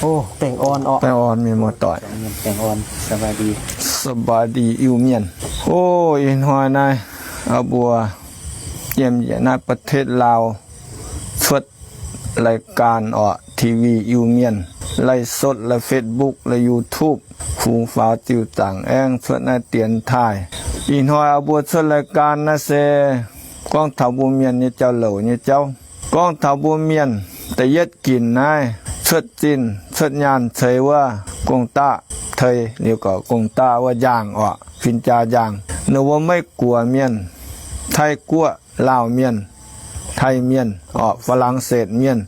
Baengh orn mienh muoz-doic. Sa'baaih ndi Iu-Mienh. O, ih hnoi naaiv, aa, mbuo yiem yietc naaiv ประเทศลาว cuotv รายการ orqc, TV Iu-Mienh, ไลฟ์สด la'Facebook, la'YouTube, fungx faaux ziux zaangc aengx cuotv naaiv dienx taaih. Ih hnoi aa, mbuo cuotv รายการ naaiv se gorngv taux mbuo mienh nyei jauv-louc nyei jauv. Gorngv taux mbuo mienh da'yietv ginc naaiv cuotv zinh cuotv nyaanh ceix wuov gong-daqv tei liuz gorx gong-daqv wuov njaangh orqc, fin-jaa njaangh. Ninh mbuo Meiv-Guoqv mienh, Taiv-Guoqv, Laauh mienh, Taiv mienh orqc, Faa^lang^setv mienh.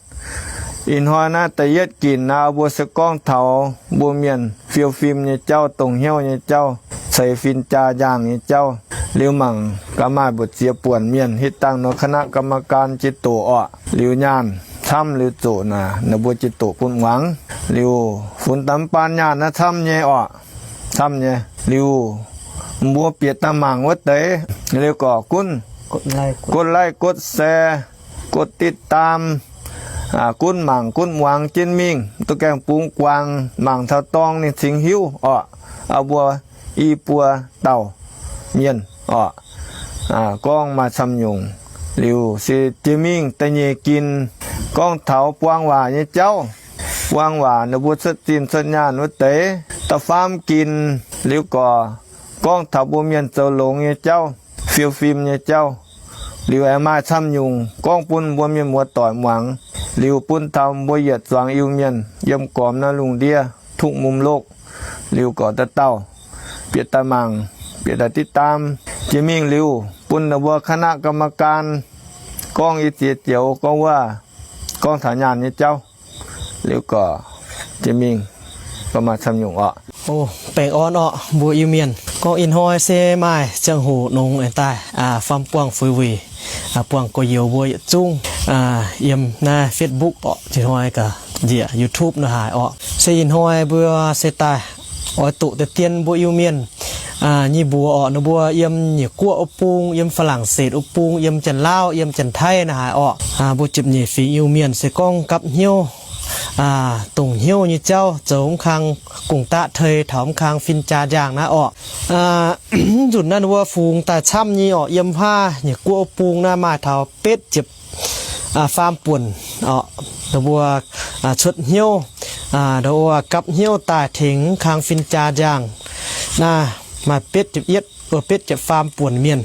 Ih hnoi naaiv da'yietv ginc naaiv mbuo se gorngv taux mbuo mienh fiou fim nyei jauv, dongh hnyouv nyei jauv, ceix fin-jaa njaangh nyei jauv. Liuz mangc gaax maaih mbu'ziex buonc mienh hitv dangh nor คณะกรรมการ jiex doqc orqc. Liuz nyaanh camv liuz zoqc naaic, ninh mbuo jiex doqc bun muangx. Liuz funx daaih mv baan nyaanh naaiv camv nyei orqc, camv nyei. Liuz mbuo bieqc daaih mangc wuov deix, liuz gorx gunv กดไลค์ กดแชร์ กดติดตาม gunv mangc gunv muangx jienv mingh, duqv gaengh bungx guangc mangc taux dorng ninh cingx hiuv orqc. Aa, mbuo i buo dauh mienh orqc, gorngv maaih camv nyungc. Liuz se jiex mingh da'nyeic ginc, gorngv taux buang waac nyei jauv. Buang waac ninh mbuo cuotv zinh cuotv nyaanh wuov deix. Da'faam ginc liuz gorx gorngv taux mbuo mienh zoux longx nyei jauv, fiou fim nyei jauv. Liuz aengx maaih camv nyungc gorngv bun mbuo mienh muoz-doic muangx. Liuz bun taux mbuo yietc zuangx Iu-Mienh yiem gormx naaiv lungh ndiev ทุกมุมโลก. Liuz gorx dauh dauh bieqc daaih mangc, bieqc daaih ติดตาม jiex mingh liuz bun ninh mbuo คณะกรรมการ gorngv i ziex joux gorngv wuov, gorngv taux nyaanh nyei jauv. Liuz gorx jiex mingh gorngv maaih camv nyungc orqc. O, baengh orn orqc mbuo Iu-Mienh. Gorngv ih hnoi se maaih ziangh hoc nongx aengx daaih faam buangh fuix wuic, buangh gorx-youz mbuo yietc zungv yiem naaiv Facebook orqc, ih hnoi gaax njiec YouTube naaiv haaix orqc. Se ih hnoi mbuo se daaih oix doqc deix dien mbuo Iu-Mienh nyei mbuox orqc, ninh mbuo yiem Nyiec Guoqv wuov bung, yiem Faa^lang^setv wuov bung, yiem Janx-Laauv, yiem Janx-Taiv naaiv haaix orqc. Mbuo ziepc nyeic fingx Iu-Mienh se gorngv gapv hnyouv, dongh hnyouv nyei jauv, zoux mv kang gong-daqv tei taux mv kang fin-jaa njaangh naaiv orqc. Nzunc naaiv wuov fungx daaih camv nyei orqc, yiem huaav Nyiec Guoqv wuov bung naaiv maaih taux betv ziepc faam buonc orqc, mbuo cuotv hnyouv, mbuo gapv hnyouv daaih tengx mv kang fin-jaa njaangh naaiv maaih betv ziepc yietv, betv ziepc faam buonc mienh.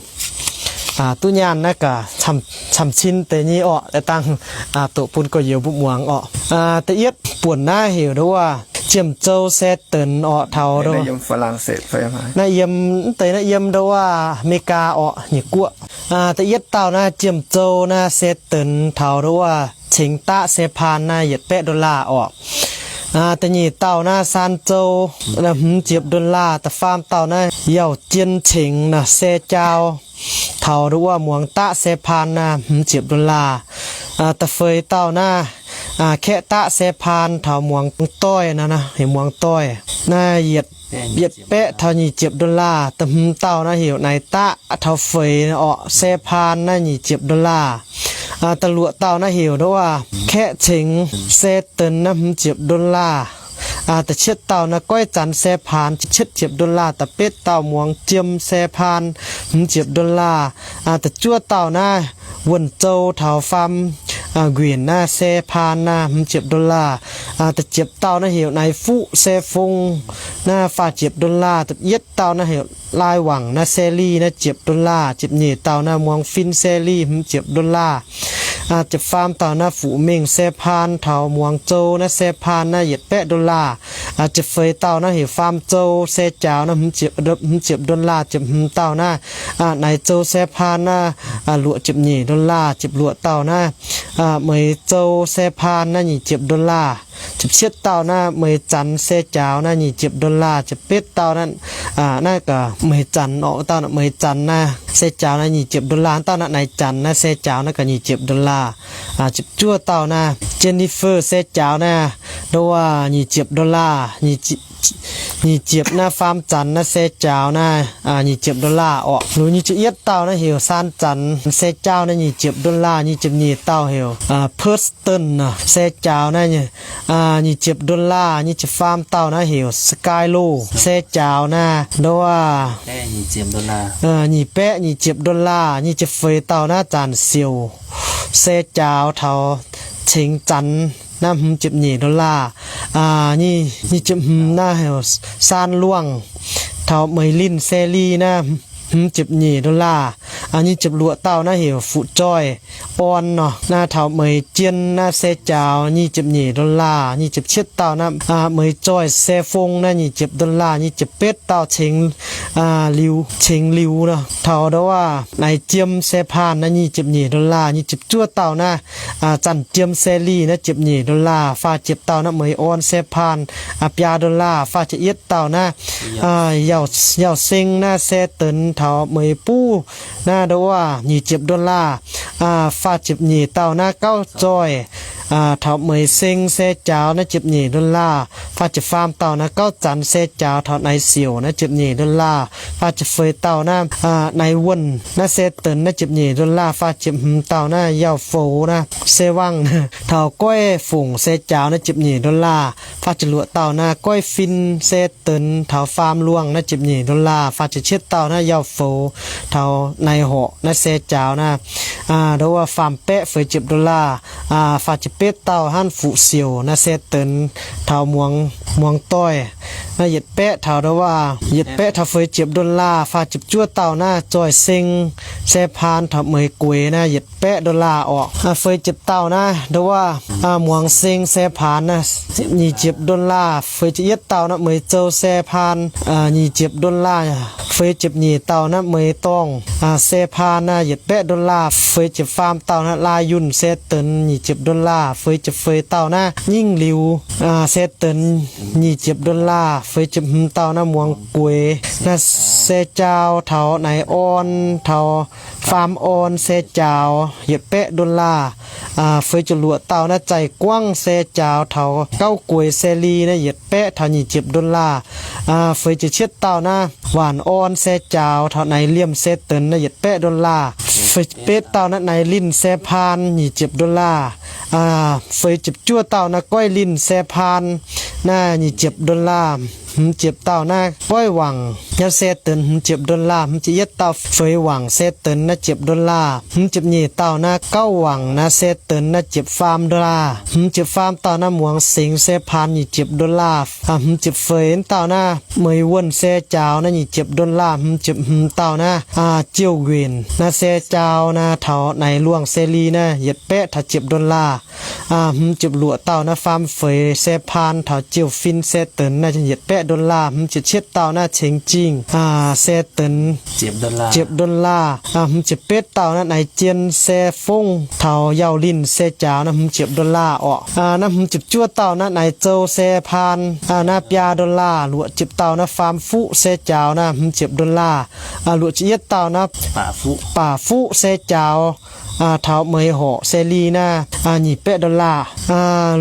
Duqv nyaanh naaiv gaax camv-cin deix nyei orqc, daaih dangh doqc bun gorx-youz mbuo muangx orqc. Da'yietv buonc naaiv heuc nduov wuov Jiem Zou Se Denx orqc, taux naaiv yiem mv deix naaiv yiem nduov wuov America orqc, Nyiec Guoqv. Da'yietv dauh naaiv Jiem Zou naaiv Se Denx taux nduov wuov cingx daqv se paan naaiv yietc baeqv dollar orqc. Da'nyeic dauh naaiv Saan Zou naaiv hmz ziepc dollar. Da'faam dauh naaiv Yauh Jien Cengx naaiv Se Jaau taux nduov wuov muangx daqv se paan naaiv hmz ziepc dollar. Da'feix dauh naaiv Kaeqv Daqv se paan taux muangx doic naaiv, muangx doic naaiv yietc, yietc baeqv taux nyic ziepc dollar. Da'hmz dauh naaiv heuc Naaic Daqv taux feix orqc, se paan naaiv nyic ziepc dollar. Da'luoqc dauh naaiv heuc nduov wuov Kaeqv Cengx Se Denx naaiv hmz ziepc dollar. Da'cietv dauh naaiv Goiv Zanx se paan cietv ziepc dollar. Da'betv dauh muangx jiem se paan hmz ziepc dollar. Da'juov dauh naaiv Wuonh Zou taux faam nquinc naaiv se paan naaiv hmz ziepc dollar. Da'ziepc dauh naaiv heuc Naaiv Fuqv se fong naaiv faah ziepc dollar. Da'yietv dauh naaiv heuc Lai Wangc naaiv se li naaiv ziepc dollar. Ziepc nyeic dauh naaiv muangx fin se li hmz ziepc dollar. Ziepc faam dauh naaiv Fuqv Mengh se paan taux muangx zou naaiv se paan naaiv yietc baeqv dollar. Ziepc feix dauh naaiv heuc Faam Zou se jaaux naaiv hmz ziepc dollar. Ziepc hmz dauh naaiv Naaiv Zou se paan naaiv luoqc ziepc nyeic dollar. Ziepc luoqc dauh naaiv Meix Zou se paan naaiv nyic ziepc dollar. Ziepc cietv dauh naaiv Meix Zanx se jaaux naaiv nyic ziepc dollar. Ziepc betv dauh naaiv, naaiv gaax Meix Zanx orqc, dauh naaiv Meix Zanx naaiv se jaaux naaiv nyic ziepc dollar. Dauh naaiv naaic zanc naaiv se jaaux naaiv gaax nyic ziepc dollar. Ziepc juov dauh naaiv Jennifer se jaaux naaiv, ndo wuov, nyic ziepc dollar, nyic ziepc naaiv faam zanc naaiv se jaaux naaiv nyic ziepc dollar orqc. Liuz nyic ziepc yietv dauh naaiv heuc saan zanc se jaaux naaiv nyic ziepc dollar. Nyic ziepc nyeic dauh heuc Preston se jaaux naaiv nyic ziepc dollar. Nyic ziepc faam dauh naaiv heuc Skylo se jaaux naaiv ndo wuov, nyic baeqv nyic ziepc dollar. Nyic ziepc feix dauh naaiv zanc siouc se jaaux taux cengx zanc naaiv hmz ziepc nyeic dollar. Nyic ziepc hmz naaiv heuc saan luangh taux meix linh se li naaiv hmz ziepc nyeic dollar. Nyic ziepc luoqc dauh naaiv heuc fuqv zoih orn nor naaiv taux meix jien naaiv se jaaux nyic ziepc nyeic dollar. Nyic ziepc cietv dauh naaiv meix zoih se fong naaiv nyic ziepc dollar. Nyic ziepc betv dauh cengx liuz, cengx liuz nor taux ndo wuov naaic jiem se paan naaiv nyic ziepc nyeic dollar. Nyic ziepc juov dauh naaiv zanc jiem se li naaiv ziepc nyeic dollar. Faah ziepc dauh naaiv meix orn se paan biaa dollar. Faah ziepc yietv dauh naaiv yauh seng naaiv se denx taux meix buv naaiv ndo wuov nyic ziepc dollar. Faah ziepc nyeic dauh naaiv gauv zoih taux meix seng se jaaux naaiv ziepc nyeic dollar. Faah ziepc faam dauh naaiv gauv zanc se jaaux taux naaiv siouc naaiv ziepc nyeic dollar. Faah ziepc feix dauh naaiv naaiv wuonh naaiv se denx naaiv ziepc nyeic dollar. Faah ziepc hmz dauh naaiv yauh foux naaiv se wangh taux goiv fungc se jaaux naaiv ziepc nyeic dollar. Faah ziepc luoqc dauh naaiv goiv fin se denx taux faam luangh naaiv ziepc nyeic dollar. Faah ziepc cietv dauh naaiv yauh foux taux naaiv horqc naaiv se jaaux naaiv ndo wuov faam baeqv feix ziepc dollar. Faah ziepc betv dauh hnangv fuqv siouc naaiv se denx taux muangx, muangx doih naaiv yietc baeqv taux ndo wuov, yietc baeqv taux feix ziepc dollar. Faah ziepc juov dauh naaiv zoih seng se paan taux meix gueix naaiv yietc baeqv dollar orqc. Feix ziepc dauh naaiv ndo wuov muangx seng se paan naaiv nyic ziepc dollar. Feix ziepc yietv dauh naaiv meix zou se paan nyic ziepc dollar. Feix ziepc nyeic dauh naaiv meix dorngh se paan naaiv yietc baeqv dollar. Feix ziepc faam dauh naaiv laa yunh se denx nyic ziepc dollar. Feix ziepc feix dauh naaiv nyingh liuz se denx nyic ziepc dollar. Feix ziepc hmz dauh naaiv muangx gueix naaiv se jaaux taux naaiv orn, taux faam orn se jaaux yietc baeqv dollar. Feix ziepc luoqc dauh naaiv zaih guangv se jaaux taux gauv gueix se li naaiv yietc baeqv taux nyic ziepc dollar. Feix ziepc cietv dauh naaiv waanc orn se jaaux taux naaiv liemh se denx naaiv yietc baeqv dollar. Feix betv dauh naaiv naaiv linh se paan nyic ziepc dollar. Feix ziepc juov dauh naaiv goiv linh se paan naaiv nyic ziepc dollar. Hmz ziepc dauh naaiv goiv wangc naaiv se denx hmz ziepc dollar. Hmz ziepc yietv dauh feix wangc se denx naaiv ziepc dollar. Hmz ziepc nyeic dauh naaiv gauv wangc naaiv se denx naaiv ziepc faam dollar. Hmz ziepc faam dauh naaiv muangx sengx se paan nyic ziepc dollar. Hmz ziepc feix dauh naaiv meix wuonh se jaaux naaiv nyic ziepc dollar. Hmz ziepc hmz dauh naaiv jiouv nquenc naaiv se jaaux naaiv taux naaiv luangh se li naaiv yietc baeqv taux ziepc dollar. Hmz ziepc luoqc dauh naaiv faam feix se paan taux jiouv fin se denx naaiv yietc baeqv dollar. Hmz ziepc cietv dauh naaiv cengx zingh se denx ziepc dollar. Hmz ziepc betv dauh naaiv naaiv jien se fongv taux yauh linh se jaaux naaiv hmz ziepc dollar orqc. Naaiv hmz ziepc juov dauh naaiv naaiv zou se paan naaiv biaa dollar. Luoqc ziepc dauh naaiv faam fuqv se jaaux naaiv hmz ziepc dollar. Luoqc ziepc yietv dauh naaiv baac fuqv se jaaux taux meix horqc se li naaiv nyic baeqv dollar.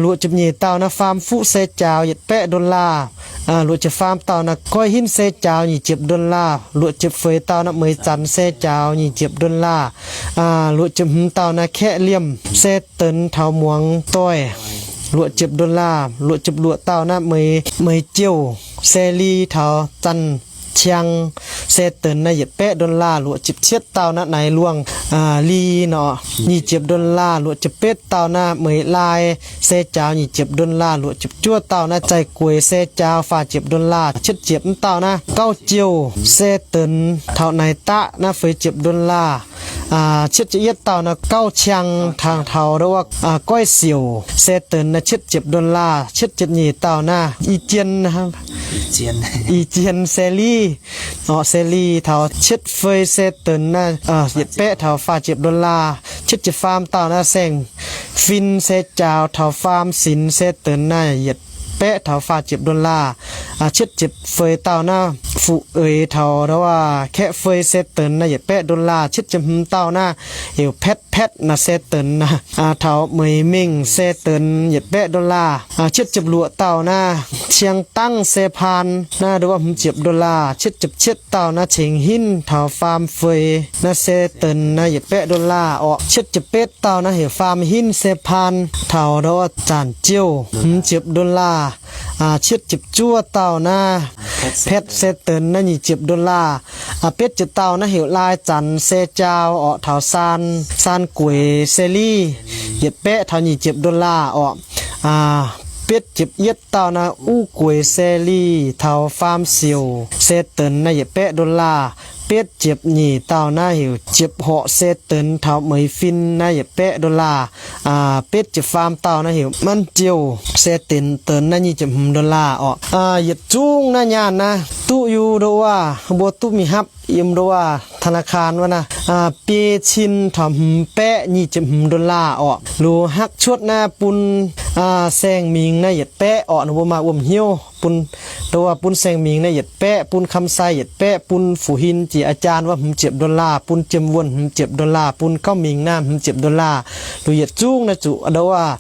Luoqc ziepc nyeic dauh naaiv faam fuqv se jaaux yietc baeqv dollar. Luoqc ziepc faam dauh naaiv goiv hinv se jaaux nyic ziepc dollar. Luoqc ziepc feix dauh naaiv meix zanc se jaaux nyic ziepc dollar. Luoqc ziepc hmz dauh naaiv kaeqv liemh se denx taux muangx doih luoqc ziepc dollar. Luoqc ziepc luoqc dauh naaiv meix, meix jiouv se li taux zanh ciang se denx naaiv yietc baeqv dollar. Luoqc ziepc cietv dauh naaiv naaiv luangh li nor nyic ziepc dollar. Luoqc ziepc betv dauh naaiv meix lai se jaaux nyic ziepc dollar. Luoqc ziepc juov dauh naaiv zaih gueix se jaaux faah ziepc dollar. Cietv ziepc mv dauh naaiv gauv jiouv se denx taux naaiv daqv naaiv feix ziepc dollar. Cietv ziepc yietv dauh naaiv gauv ciang taux ndo wuov goiv siouc se denx naaiv cietv ziepc dollar. Cietv ziepc nyeic dauh naaiv i jien, i jien se li, orqc se li taux cietv feix se denx naaiv yietc baeqv taux faah ziepc dollar. Cietv ziepc faam dauh naaiv saeng fin se jaaux taux faam sinx se denx naaiv yietc baeqv taux faah ziepc dollar. Cietv ziepc feix dauh naaiv Fuqv-eix taux ndau wuov Kaeqv Fei se deix naaiv yietc baeqv dollar. Cietv ziepc hmz dauh naaiv heuc Petv Petv naaiv se deix naaiv, taux Meix Mengh se deix yietc baeqv dollar. Cietv ziepc luoqc dauh naaiv Ciang Dangv se paan naaiv ndau wuov hmz ziepc dollar. Cietv ziepc cietv dauh naaiv Ceng Hinv taux Faam Feix naaiv se deix naaiv yietc baeqv dollar orqc. Cietv ziepc betv dauh naaiv heuc Faam Hinv se paan taux ndau wuov Zanc Jiouh hmz ziepc dollar. Cietv ziepc juov dauh naaiv Petv se deix naaiv nyic ziepc dollar. Betv ziepc dauh naaiv heuc Lai Zanc se jaau orqc taux Saan, Saan Gueix se liv yietc baeqv taux nyic ziepc dollar orqc. Betv ziepc yietv dauh naaiv Uv Gueix se liv taux Faam Siouc se deix naaiv yietc baeqv dollar. Betv ziepc nyeic dauh naaiv heuc Ziepc Horqc se deix taux Meix Fin naaiv yietc baeqv dollar. Betv ziepc faam dauh naaiv heuc Manv Jiouh se deix naaiv nyic ziepc hmz dollar orqc. Yietc zungv naaiv nyaanh naaiv duqv yie ndau wuov, mbuo duqv mingh hapv yiem ndau wuov ธนาคาร wuov naaiv biei cin taux hmz baeqv nyic ziepc hmz dollar orqc. Liuz hakv cuotv naaiv bun Saeng Mingh naaiv yietc baeqv orqc. Ninh mbuo maaih wuom hnyouv bun, ndau wuov bun Saeng Mingh naaiv yietc baeqv, bun Kamsai yietc baeqv, bun Fu Hin jiex อาจารย์ wuov hmz ziepc dollar, bun Jiem Wuonh hmz ziepc dollar, bun Gauv Mingh naaiv hmz ziepc dollar. Liuz yietc zungv naaiv zuqc ndau wuov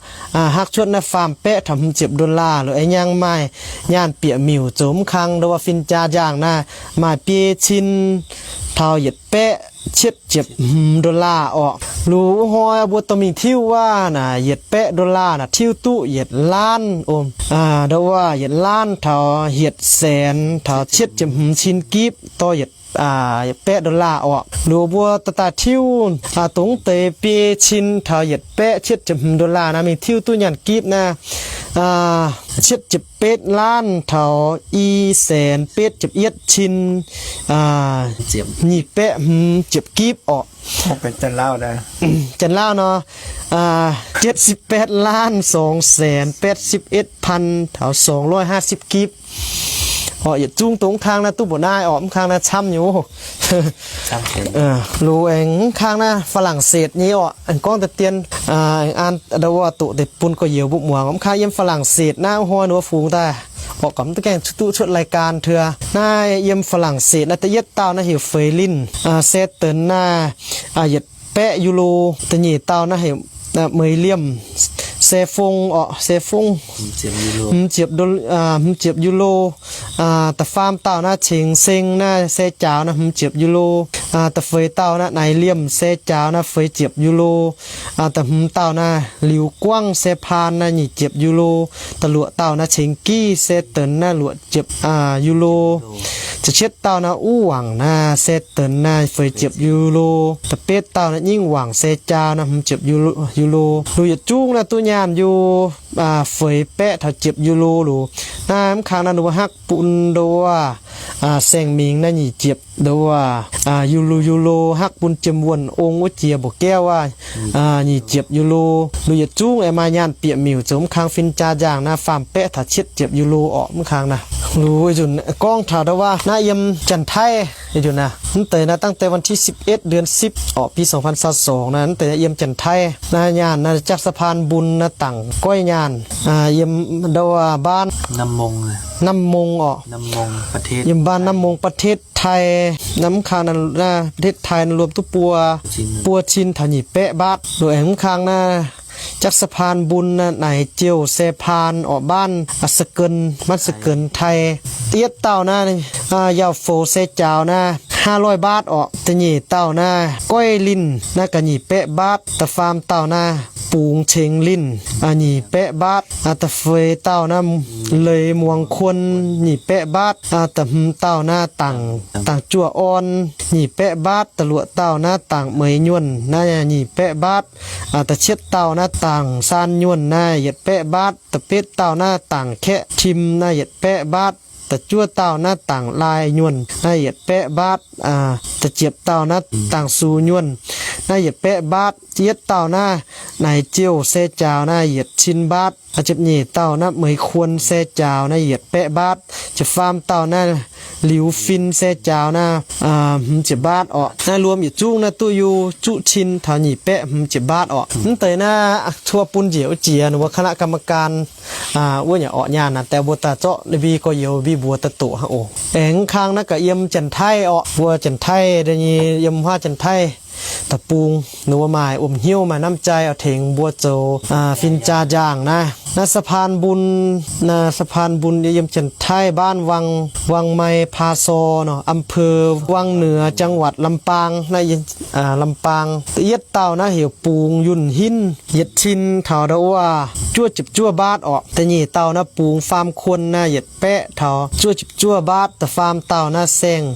hakv cuotv naaiv faam baeqv taux hmz ziepc dollar. Liuz aengx nyangx maaih nyaanh bieqc miuc zoux mv kang ndau wuov fin-jaa njaangh naaiv maaih biei cin taux yietc baeqv cietv ziepc hmz dollar orqc. Liuz wuov hnoi mbuo dorh mingh tiuv wuov naaic yietc baeqv dollar naaic tiuv duqv yietc laanv om. Ndau wuov yietc laanv taux yietc saenx taux cietv ziepc hmz cin gipv dorh yietc baeqv dollar orqc. Liuz mbuo daaih daaih tiuv dongh deix biei cin taux yietc baeqv cietv ziepc hmz dollar naaiv mingh tiuv duqv nyaanh gipv naaiv cietv ziepc betv laanv taux i saenx betv ziepc yietv cin nyic baeqv hmz ziepc gipv orqc. Janx-Laauv nor, เจ็ดสิบแปดล้านสองแสนแปดสิบเอ็ดพันสองร้อยห้าสิบ gipv orqc. Yietc zungv dongh mv kang naaiv duqv mbuoqc naaiv orqc, mv kang naaiv camv nyei oc. Loz-aengx mv kang naaiv ฝรั่งเศส nyei orqc. Aengx gorngv deix dien, aengx an ndau wuov doqc deix bun gorx-youz mbuo muangx. Mv kang yiem ฝรั่งเศส naaiv wuov hnoi ninh mbuo fungx daaih orqc, gorqv mv duqv gaengh duqv cuotv รายการ teu. Naaiv yiem ฝรั่งเศส naaiv da'yietv dauh naaiv heuc Feix Linh, se deix naaiv yietc baeqv Euro. Da'nyeic dauh naaiv heuc Meix Liemh, se fong orqc, se fong, hmz ziepc, hmz ziepc Euro. Da'faam dauh naaiv Ceng Seng naaiv se jaaux naaiv hmz ziepc Euro. Da'feix dauh naaiv Naix Liemh se jaaux naaiv feix ziepc Euro. Da'hmz dauh naaiv Liuz Guangv se paan naaiv nyic ziepc Euro. Da'luoqc dauh naaiv Ceng Gih se deix naaiv luoqc ziepc Euro. Da'cietv dauh naaiv Uv Wangc naaiv se deix naaiv feix ziepc Euro. Da'betv dauh naaiv Nyingv Wangc se jaaux naaiv hmz ziepc Euro. Liuz yietc zungv naaiv duqv nyaanh Euro feix baeqv taux ziepc Euro loz. Naaiv mv kang naaiv ninh mbuo hakv bun ndau wuov Saeng Mingh naaiv nyic ziepc ndau wuov Euro, Euro, hakv bun Jiem Wuonh ong wuov jiex mbuoqc gaeqv wuov nyic ziepc Euro. Liuz yietc zungv aengx maaih nyaanh bieqc miuc zoux mv kang fin-jaa njaangh naaiv faam baeqv taux cietv ziepc Euro orqc mv kang naaiv. Liuz nzunc gorngv taux ndau wuov naaiv yiem Janx-Taiv nzunc naaiv, mv deix naaiv ตั้งแต่วันที่สิบเอ็ด เดือนสิบ orqc, ปีสองพันสอง naaiv, mv deix naaiv yiem Janx-Taiv naaiv nyaanh naaiv จากสะพานบุญ naaiv dangc goiv nyaanh yiem ndau wuov บ้าน Nam Mong orqc, yiem บ้าน Nam Mong ประเทศไทย naaiv mv kang naaiv ประเทศไทย naaiv luom duqv buo, buo cin taux nyic baeqv mbaatv. Loz-aengx mv kang naaiv จากสะพานบุญ naaiv Naix Jiouh se paan orqc, บ้าน Sa Gen, บ้าน Sa Gen, Taiv. Da'yietv dauh naaiv Yauh Foux se jaaux naaiv ห้าร้อย mbaatv orqc. Da'nyeic dauh naaiv Goiv Linh naaiv ga'nyic baeqv mbaatv. Da'faam dauh naaiv Bungx Ceng Linh nyic baeqv mbaatv. Da'feix dauh naaiv Leiz Muangx Kuon nyic baeqv mbaatv. Da'hmz dauh naaiv Dangc, Dangc Juoh Orn nyic baeqv mbaatv. Da'luoqc dauh naaiv Dangc Meix Nyuonh naaiv nyic baeqv mbaatv. Da'cietv dauh naaiv Dangc Saan Nyuonh naaiv yietc baeqv mbaatv. Da'betv dauh naaiv Dangc Kaeqv Tim naaiv yietc baeqv mbaatv. Da'juov dauh naaiv Dangc Lai Nyuonh naaiv yietc baeqv mbaatv. Da'ziepc dauh naaiv Dangc Sux Nyuonh naaiv yietc baeqv mbaatv. Da'yietv dauh naaiv Naaic Ziouh se jaaux naaiv yietc cin mbaatv. Ziepc nyeic dauh naaiv Meix Kuon se jaaux naaiv yietc baeqv mbaatv. Ziepc faam dauh naaiv Liuz Fin se jaaux naaiv hmz ziepc mbaatv orqc. Naaiv luom yietc zungv naaiv duqv yie zuqv cin taux nyic baeqv hmz ziepc mbaatv orqc. Mv deix naaiv cuotv bun njiec wuov jiex ninh mbuo คณะกรรมการ wuov nyei orqc nyaanh naaic daaih mbuo daaih zorqv ninh mbuo gorx-youz mbuo mbuox daaih doqc hnangv oc. Aengx mv kang naaiv gaax yiem Janx-Taiv orqc, mbuo Janx-Taiv nyei yiem huaav Janx-Taiv deic-bung, ninh mbuo maaih wuom hnyouv maaih น้ำใจ oix tengx mbuo zoux fin-jaa njaangh naaiv. Naaiv สะพานบุญ, naaiv สะพานบุญ yiem Janx-Taiv บ้านวัง วังไม พาซอ nor, อำเภอวังเหนือ จังหวัดลำปาง naaiv, Lambaang. Da'yietv dauh naaiv heuc Bungx Yunh Hinv, yietc cin taux ndau wuov juov ziepc juov mbaatv orqc. Da'nyeic dauh naaiv Bungx Faam Kuon naaiv yietc baeqv taux juov ziepc juov mbaatv. Da'faam dauh naaiv Saeng,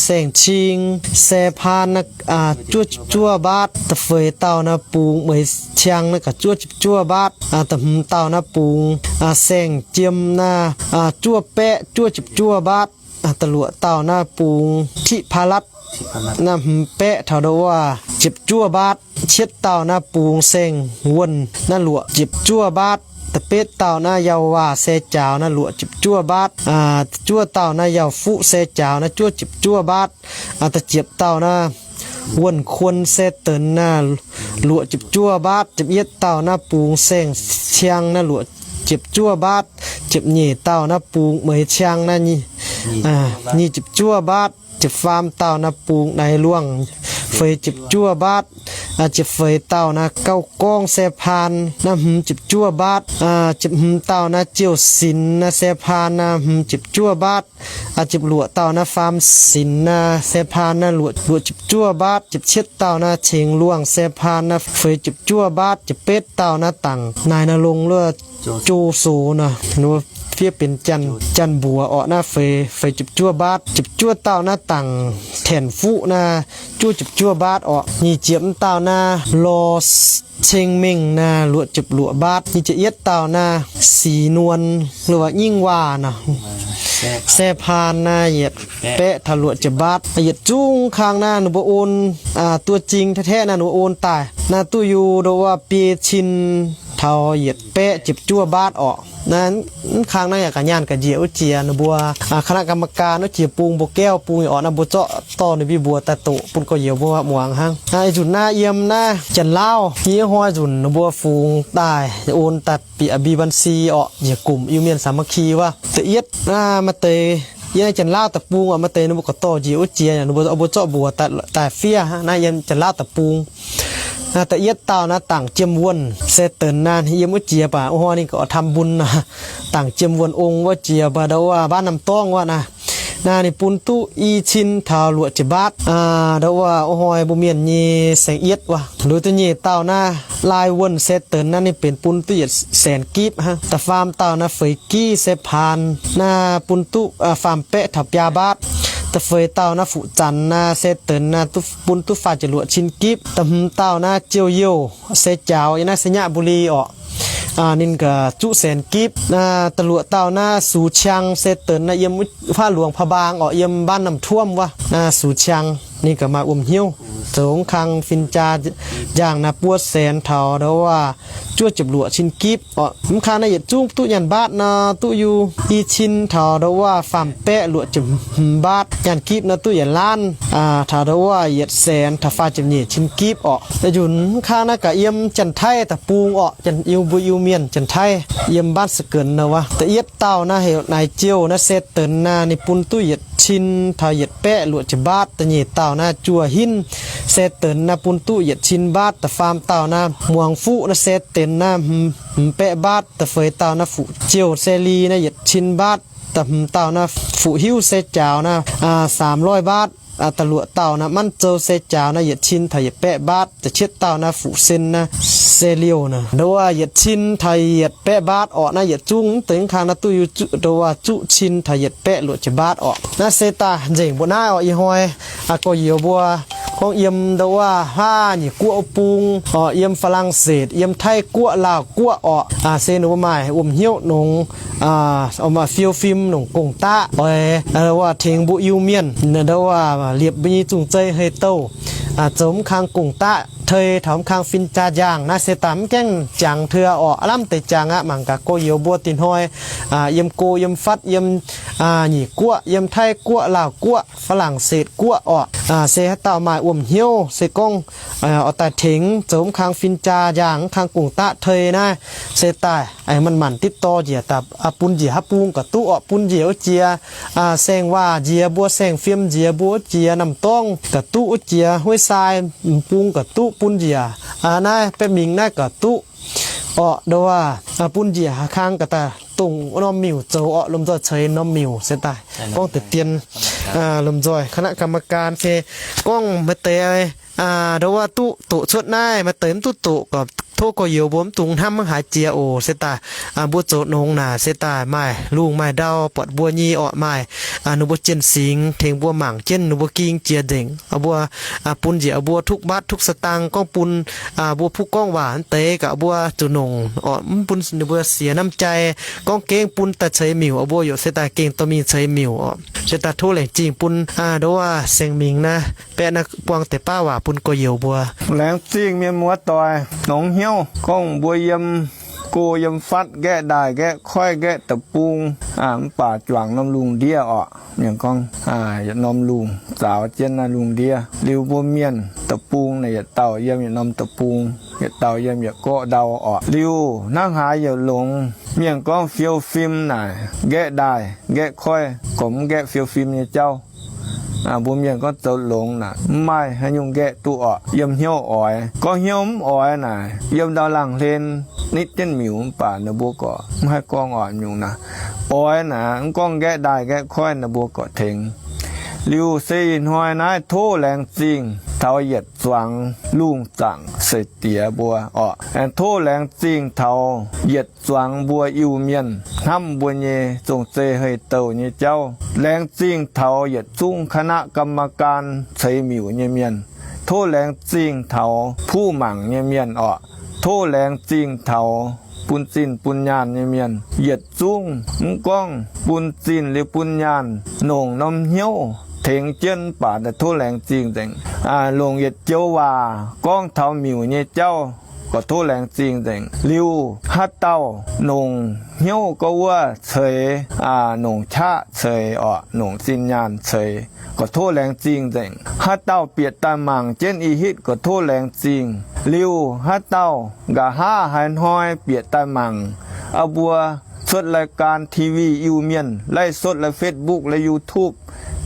Saeng Cing, Se Paan naaiv juov ziepc juov mbaatv. Da'feix dauh naaiv Bungx Meix Ciang naaiv gaax juov ziepc juov mbaatv. Da'hmz dauh naaiv Bungx Saeng Jiem naaiv juov baeqv juov ziepc juov mbaatv. Da'luoqc dauh naaiv Bungx Tiqv Paa Latv naaiv hmz baeqv taux ndau wuov ziepc juov mbaatv. Cietv dauh naaiv Bungx Saeng Wuonh naaiv luoqc ziepc juov mbaatv. Da'betv dauh naaiv Yauh Waac se jaaux naaiv luoqc ziepc juov mbaatv. Da'juov dauh naaiv Yauh Fuqv se jaaux naaiv juov ziepc juov mbaatv. Da'ziepc dauh naaiv Wuonh Kuon se denx naaiv luoqc ziepc juov mbaatv. Ziepc yietv dauh naaiv Bungx Saeng Ciang naaiv luoqc ziepc juov mbaatv. Ziepc nyeic dauh naaiv Bungx Meix Ciang naaiv nyic ziepc juov mbaatv. Ziepc faam dauh naaiv Bungx Naaiv Luangh feix ziepc juov mbaatv. Ziepc feix dauh naaiv Gauh Gorngv Se Paan naaiv hmz ziepc juov mbaatv. Ziepc hmz dauh naaiv Ziouv Sinx naaiv Se Paan naaiv hmz ziepc juov mbaatv. Ziepc luoqc dauh naaiv Faam Sinx naaiv Se Paan naaiv luoqc ziepc juov mbaatv. Ziepc cietv dauh naaiv Cingx Luangh Se Paan naaiv feix ziepc juov mbaatv. Ziepc betv dauh naaiv Dangc Naaiv Naaiv Longx Luoqc Jo Sox naaiv, fiev benx Janx-Mbuox orqc, naaiv feix, feix ziepc juov mbaatv. Ziepc juov dauh naaiv Dangc Taenx Fuqv naaiv juov ziepc juov mbaatv orqc. Nyic ziepc dauh naaiv Lorh Ceng Mengh naaiv luoqc ziepc luoqc mbaatv. Nyic ziepc yietv dauh naaiv Six Nuon, Luoqc Nyingv Waac naaiv, Se Paan naaiv yietc baeqv taux luoqc ziepc mbaatv. Yietc zungv kang naaiv ninh mbuo on, duqv jing taeqv-taeqv naaiv ninh mbuo on daaih naaiv duqv yie ndau wuov biei cin taux yietc baeqv ziepc juov mbaatv orqc. Naaiv mv kang naaiv yaac ga'naaiv nyaanh ga'njiec wuov jiex ninh mbuo คณะกรรมการ wuov jiex bung mbuo gaeqv bung nyei orqc, naaiv mbuo zorqv dorh ninh mbuo mbuox daaih doqc bun gorx-youz mbuo muangx hnangv. Naaiv nzunc naaiv yiem naaiv Janx-Lauv nyei hnoi nzunc ninh mbuo fungx daaih on daaih bieqc mbi บัญชี orqc, njiec gomc Iu-Mienh สามัคคี wuov. Da'yietv naaiv maaih deix yiem naaiv Janx-Lauv deic-bung orqc, maaih deix ninh mbuo gorqv dorh njiec wuov jiex, ninh mbuo mbuo zorqv mbuox daaih fiev naaiv yiem Janx-Lauv deic-bung. Da'yietv dauh naaiv Dangc Jiem Wuonh se denx naaiv yiem wuov jiex baac wuov hnoi ninh gorqv ทำบุญ naaiv. Dangc Jiem Wuonh ong wuov jiex baac ndau wuov บ้านน้ำต้อง wuov naaiv. Naaiv ninh bun duqv i cin taux luoqc ziepc mbaatv. Ndau wuov wuov hnoi mbuo mienh nyei saeng-yietv wuov. Liuz da'nyeic dauh naaiv Lai Wuonh se denx naaiv ninh benx bun duqv yietc saenx gipv hnangv. Da'faam dauh naaiv Feix Giv se Paan naaiv bun duqv faam baeqv taux biaa mbaatv. Da'feix dauh naaiv Fuqv Zanx naaiv se denx naaiv bun duqv faah ziepc luoqc cin gipv. Da'hmz dauh naaiv Ziouv Youh se jaaux yiem naaiv ไชยบุรี orqc. Ninh gaax zuqv saenx gipv. Da'luoqc dauh naaiv Sux Ciang se denx naaiv yiem wuov พระหลวงพระบาง orqc, yiem บ้านน้ำท่วม wuov. Naaiv Sux Ciang ninh gaax maaih wuom hnyouv zoux kang fin-jaa njaangh naaiv buo saenx taux ndau wuov juov ziepc luoqc cin gipv orqc. Mv kang naaiv yietc zungv duqv nyaanh mbaatv nor duqv yie i cin taux ndau wuov faam baeqv luoqc ziepc hmz mbaatv. Nyaanh gipv nor duqv yietc laanv taux ndau wuov yietc saenx taux faah ziepc nyeic cin gipv orqc. Nzunc mv kang naaiv gaax yiem Janx-Taiv deic-bung orqc, mbuo Iu-Mienh Janx-Taiv yiem บ้านสะเกิน nor wuov. Da'yietv dauh naaiv heuc Naaic Ziouh naaiv se denx naaiv ninh bun duqv yietc cin taux yietc baeqv luoqc ziepc mbaatv. Da'nyeic dauh naaiv Juoh Hinv se denx naaiv bun duqv yietc cin mbaatv. Da'faam dauh naaiv Muangx Fuqv naaiv se denx naaiv hmz baeqv mbaatv. Da'feix dauh naaiv Fuqv Ziouh se Li naaiv yietc cin mbaatv. Da'hmz dauh naaiv Fuqv Hiuv se jaaux naaiv สามร้อย mbaatv. Da'luoqc dauh naaiv Manv Zou se jaaux naaiv yietc cin taux yietc baeqv mbaatv. Da'cietv dauh naaiv Fuqv Sen naaiv se Liouh naaiv ndau wuov yietc cin taux yietc baeqv mbaatv orqc. Naaiv yietc zungv mv deix mv kang naaiv duqv yie ndau wuov zuqv cin taux yietc baeqv luoqc ziepc mbaatv orqc. Naaiv se daaih nzengc mbuo naaiv orqc. Ih hnoi gorx-youz mbuo gorngv yiem ndau wuov haav nyeic guoqv bung orqc, yiem ฝรั่งเศส, yiem Taiv Guoqv, Laauh Guoqv orqc, se ninh mbuo maaih wuom hnyouv nongx fiou fim nongc gong-daqv oix, ndau wuov, tengx mbuo Iu-Mienh, ndau wuov, liepc mbuo nyei zong-zei hei-douh, zoux mv kang gong-daqv tei taux mv kang fin-jaa-njang naaiv se daaih mv gaengh jangx teu orqc. Aav lamh deix jangx aqv. Mangc gaax gorx-youz mbuo dinh hnoi yiem go yiem fatv, yiem Nyic Guoqv, yiem Taiv Guoqv, Laauh Guoqv, Faa^lang^setv Guoqv orqc, se haaix dauh maaih wuom hnyouv se gorngv oix daaih tengx zoux mv kang fin-jaa-njang, mv kang gong-daqv tei naaiv, se daaih aengx manc-manc ติดต่อ njiec daaih, bun njiec haaix bung ga'duqv orqc. Bun njiec wuov jiex saeng-waac nziex mbuo, saeng-fim nziex mbuo, wuov jiex Namh Dorngv ga'duqv, wuov jiex Hueiv Sai bung ga'duqv, bun njiec naaiv Baeqv Mingh naaiv ga'duqv orqc. Ndau wuov, bun njiec haaix kang ga'daaih dongh norm miuc zoux orqc, lomh nzoih ceix norm miuc se daaih gorngv deix dien, lomh nzoih คณะกรรมการ se gorngv maaih deix ndau wuov duqv doqc cuotv naaiv, maaih deix mv duqv doqc, gorqv tov gorx-youz mbuo mv dungx hnamv maiv haiz jiex oc. Se daaih mbuo zoux nongx naaic se daaih maaih lungh maaih ndau buatc mbuo nyei orqc, maaih ninh mbuo jien singx tengx mbuo mangc jienv ninh mbuo ging jiex nzengc. Mbuo bun njiec mbuo ทุกบาท ทุกสตางค์ gorngv bun mbuo ผู้ gorngv waac naaiv deix gaax, mbuo zuqc nongc orqc, mv bun ninh mbuo siec น้ำใจ, gorngv gengh bun daaih ceix miuc, mbuo yaac se daaih gengh dorh mingh ceix miuc orqc. Se daaih tov laengz zingh bun ndau wuov Saeng Mingh naaiv baeqv naaiv buang deix baav waac bun gorx-youz mbuo. Laengz zingh mienh muoz-doic nongx hnyouv, gorngv mbuo yiem go yiem fatv, nqaeqv ndaaih nqaeqv koiv nqaeqv deic-bung, mv baac juangc norm lungh ndiev orqc. Mienh gorngv yietc norm lungh zaaux jienv naaiv lungh ndiev. Liuz mbuo mienh deic-bung naaic yietc dauh yiem yietc norm deic-bung, yietc dauh yiem yietc gorqv ndau orqc. Liuz hnangv haaix yaac longx. Mienh gorngv fiou fim naaic nqaeqv ndaaih nqaeqv koiv, gorqv mv nqaeqv fiou fim nyei jauv. Mbuo mienh gorngv zoux longx naaic mv maaih haaix nyungc nqaeqv duqv orqc, yiem hnyouv oix. Gorngv hnyouv mv oix naaic, yiem ndau laangh hlen nitv jienv miuc mv baac ninh mbuo gorqv mv haih gorngv orqc nyungc naaic. Oix naaic mv gorngv nqaeqv ndaaih nqaeqv koiv ninh mbuo gorqv tengx. Liuz se ih hnoi naaiv tov laengz zingh taux yietc zuangx lungh zaangc seix diex mbuo orqc. Aengx tov laengz zingh taux yietc zuangx mbuo Iu-Mienh hnamv mbuo nyei zong-zei hei-douh nyei jauv. Laengz zingh taux yietc zungv คณะกรรมการ ceix miuc nyei mienh. Tov laengz zingh taux ผู้ mangc nyei mienh orqc. Tov laengz zingh taux bun zinh bun nyaanh nyei mienh yietc zungv. Mv gorngv bun zinh liuz bun nyaanh, nongc norm hnyouv tengx jienv mv baac daaih tov laengz zingh nzengc. Longc yietc joux waac gorngv taux miuc nyei jauv, gorqv tov laengz zingh nzengc. Liuz haaix dauh nongc hnyouv gorngv wuov ceix, nongc qaqv ceix orqc, nongc zinh nyaanh ceix, gorqv tov laengz zingh nzengc. Haaix dauh bieqc daaih mangc jienv ih hitv, gorqv tov laengz zingh. Liuz haaix dauh nqa'haav haaix hnoi bieqc daaih mangc, aa, mbuo cuotv รายการ TV Iu-Mienh, ไลฟ์สด la'Facebook la'YouTube,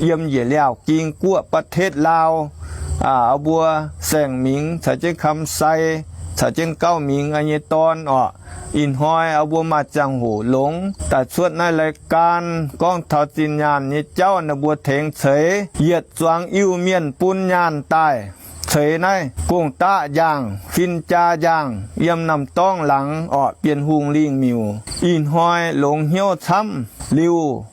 yiem njiec Liaauh Ging Guoqv ประเทศลาว, aa, mbuo Saeng Mingh caux jienv คำไซ caux jienv Gauv Mingh nyei dorn orqc. Ih hnoi aa, mbuo maaih ziangh hoc longx daaih cuotv naaiv รายการ gorngv taux zinh nyaanh nyei jauv, ninh mbuo tengx ceix yietc zuangx Iu-Mienh bun nyaanh daaih ceix naaiv gong-daqv njaangh, fin-jaa njaangh, yiem Namh Dorngv laangz orqc, Bienh Hungh lingh miuc. Ih hnoi longx hnyouv camv liuz,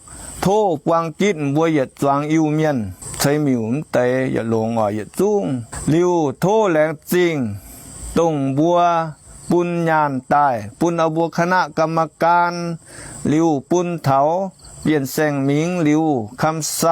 tov buang gitv mbuo yietc zuangx Iu-Mienh ceix miuc mv deix yietc longx orqc, yietc zungv. Liuz tov laengz zingh dongh mbuo bun nyaanh daaih, bun aa, mbuo คณะกรรมการ, liuz bun taux Bienh Saeng Mingh, liuz คำไซ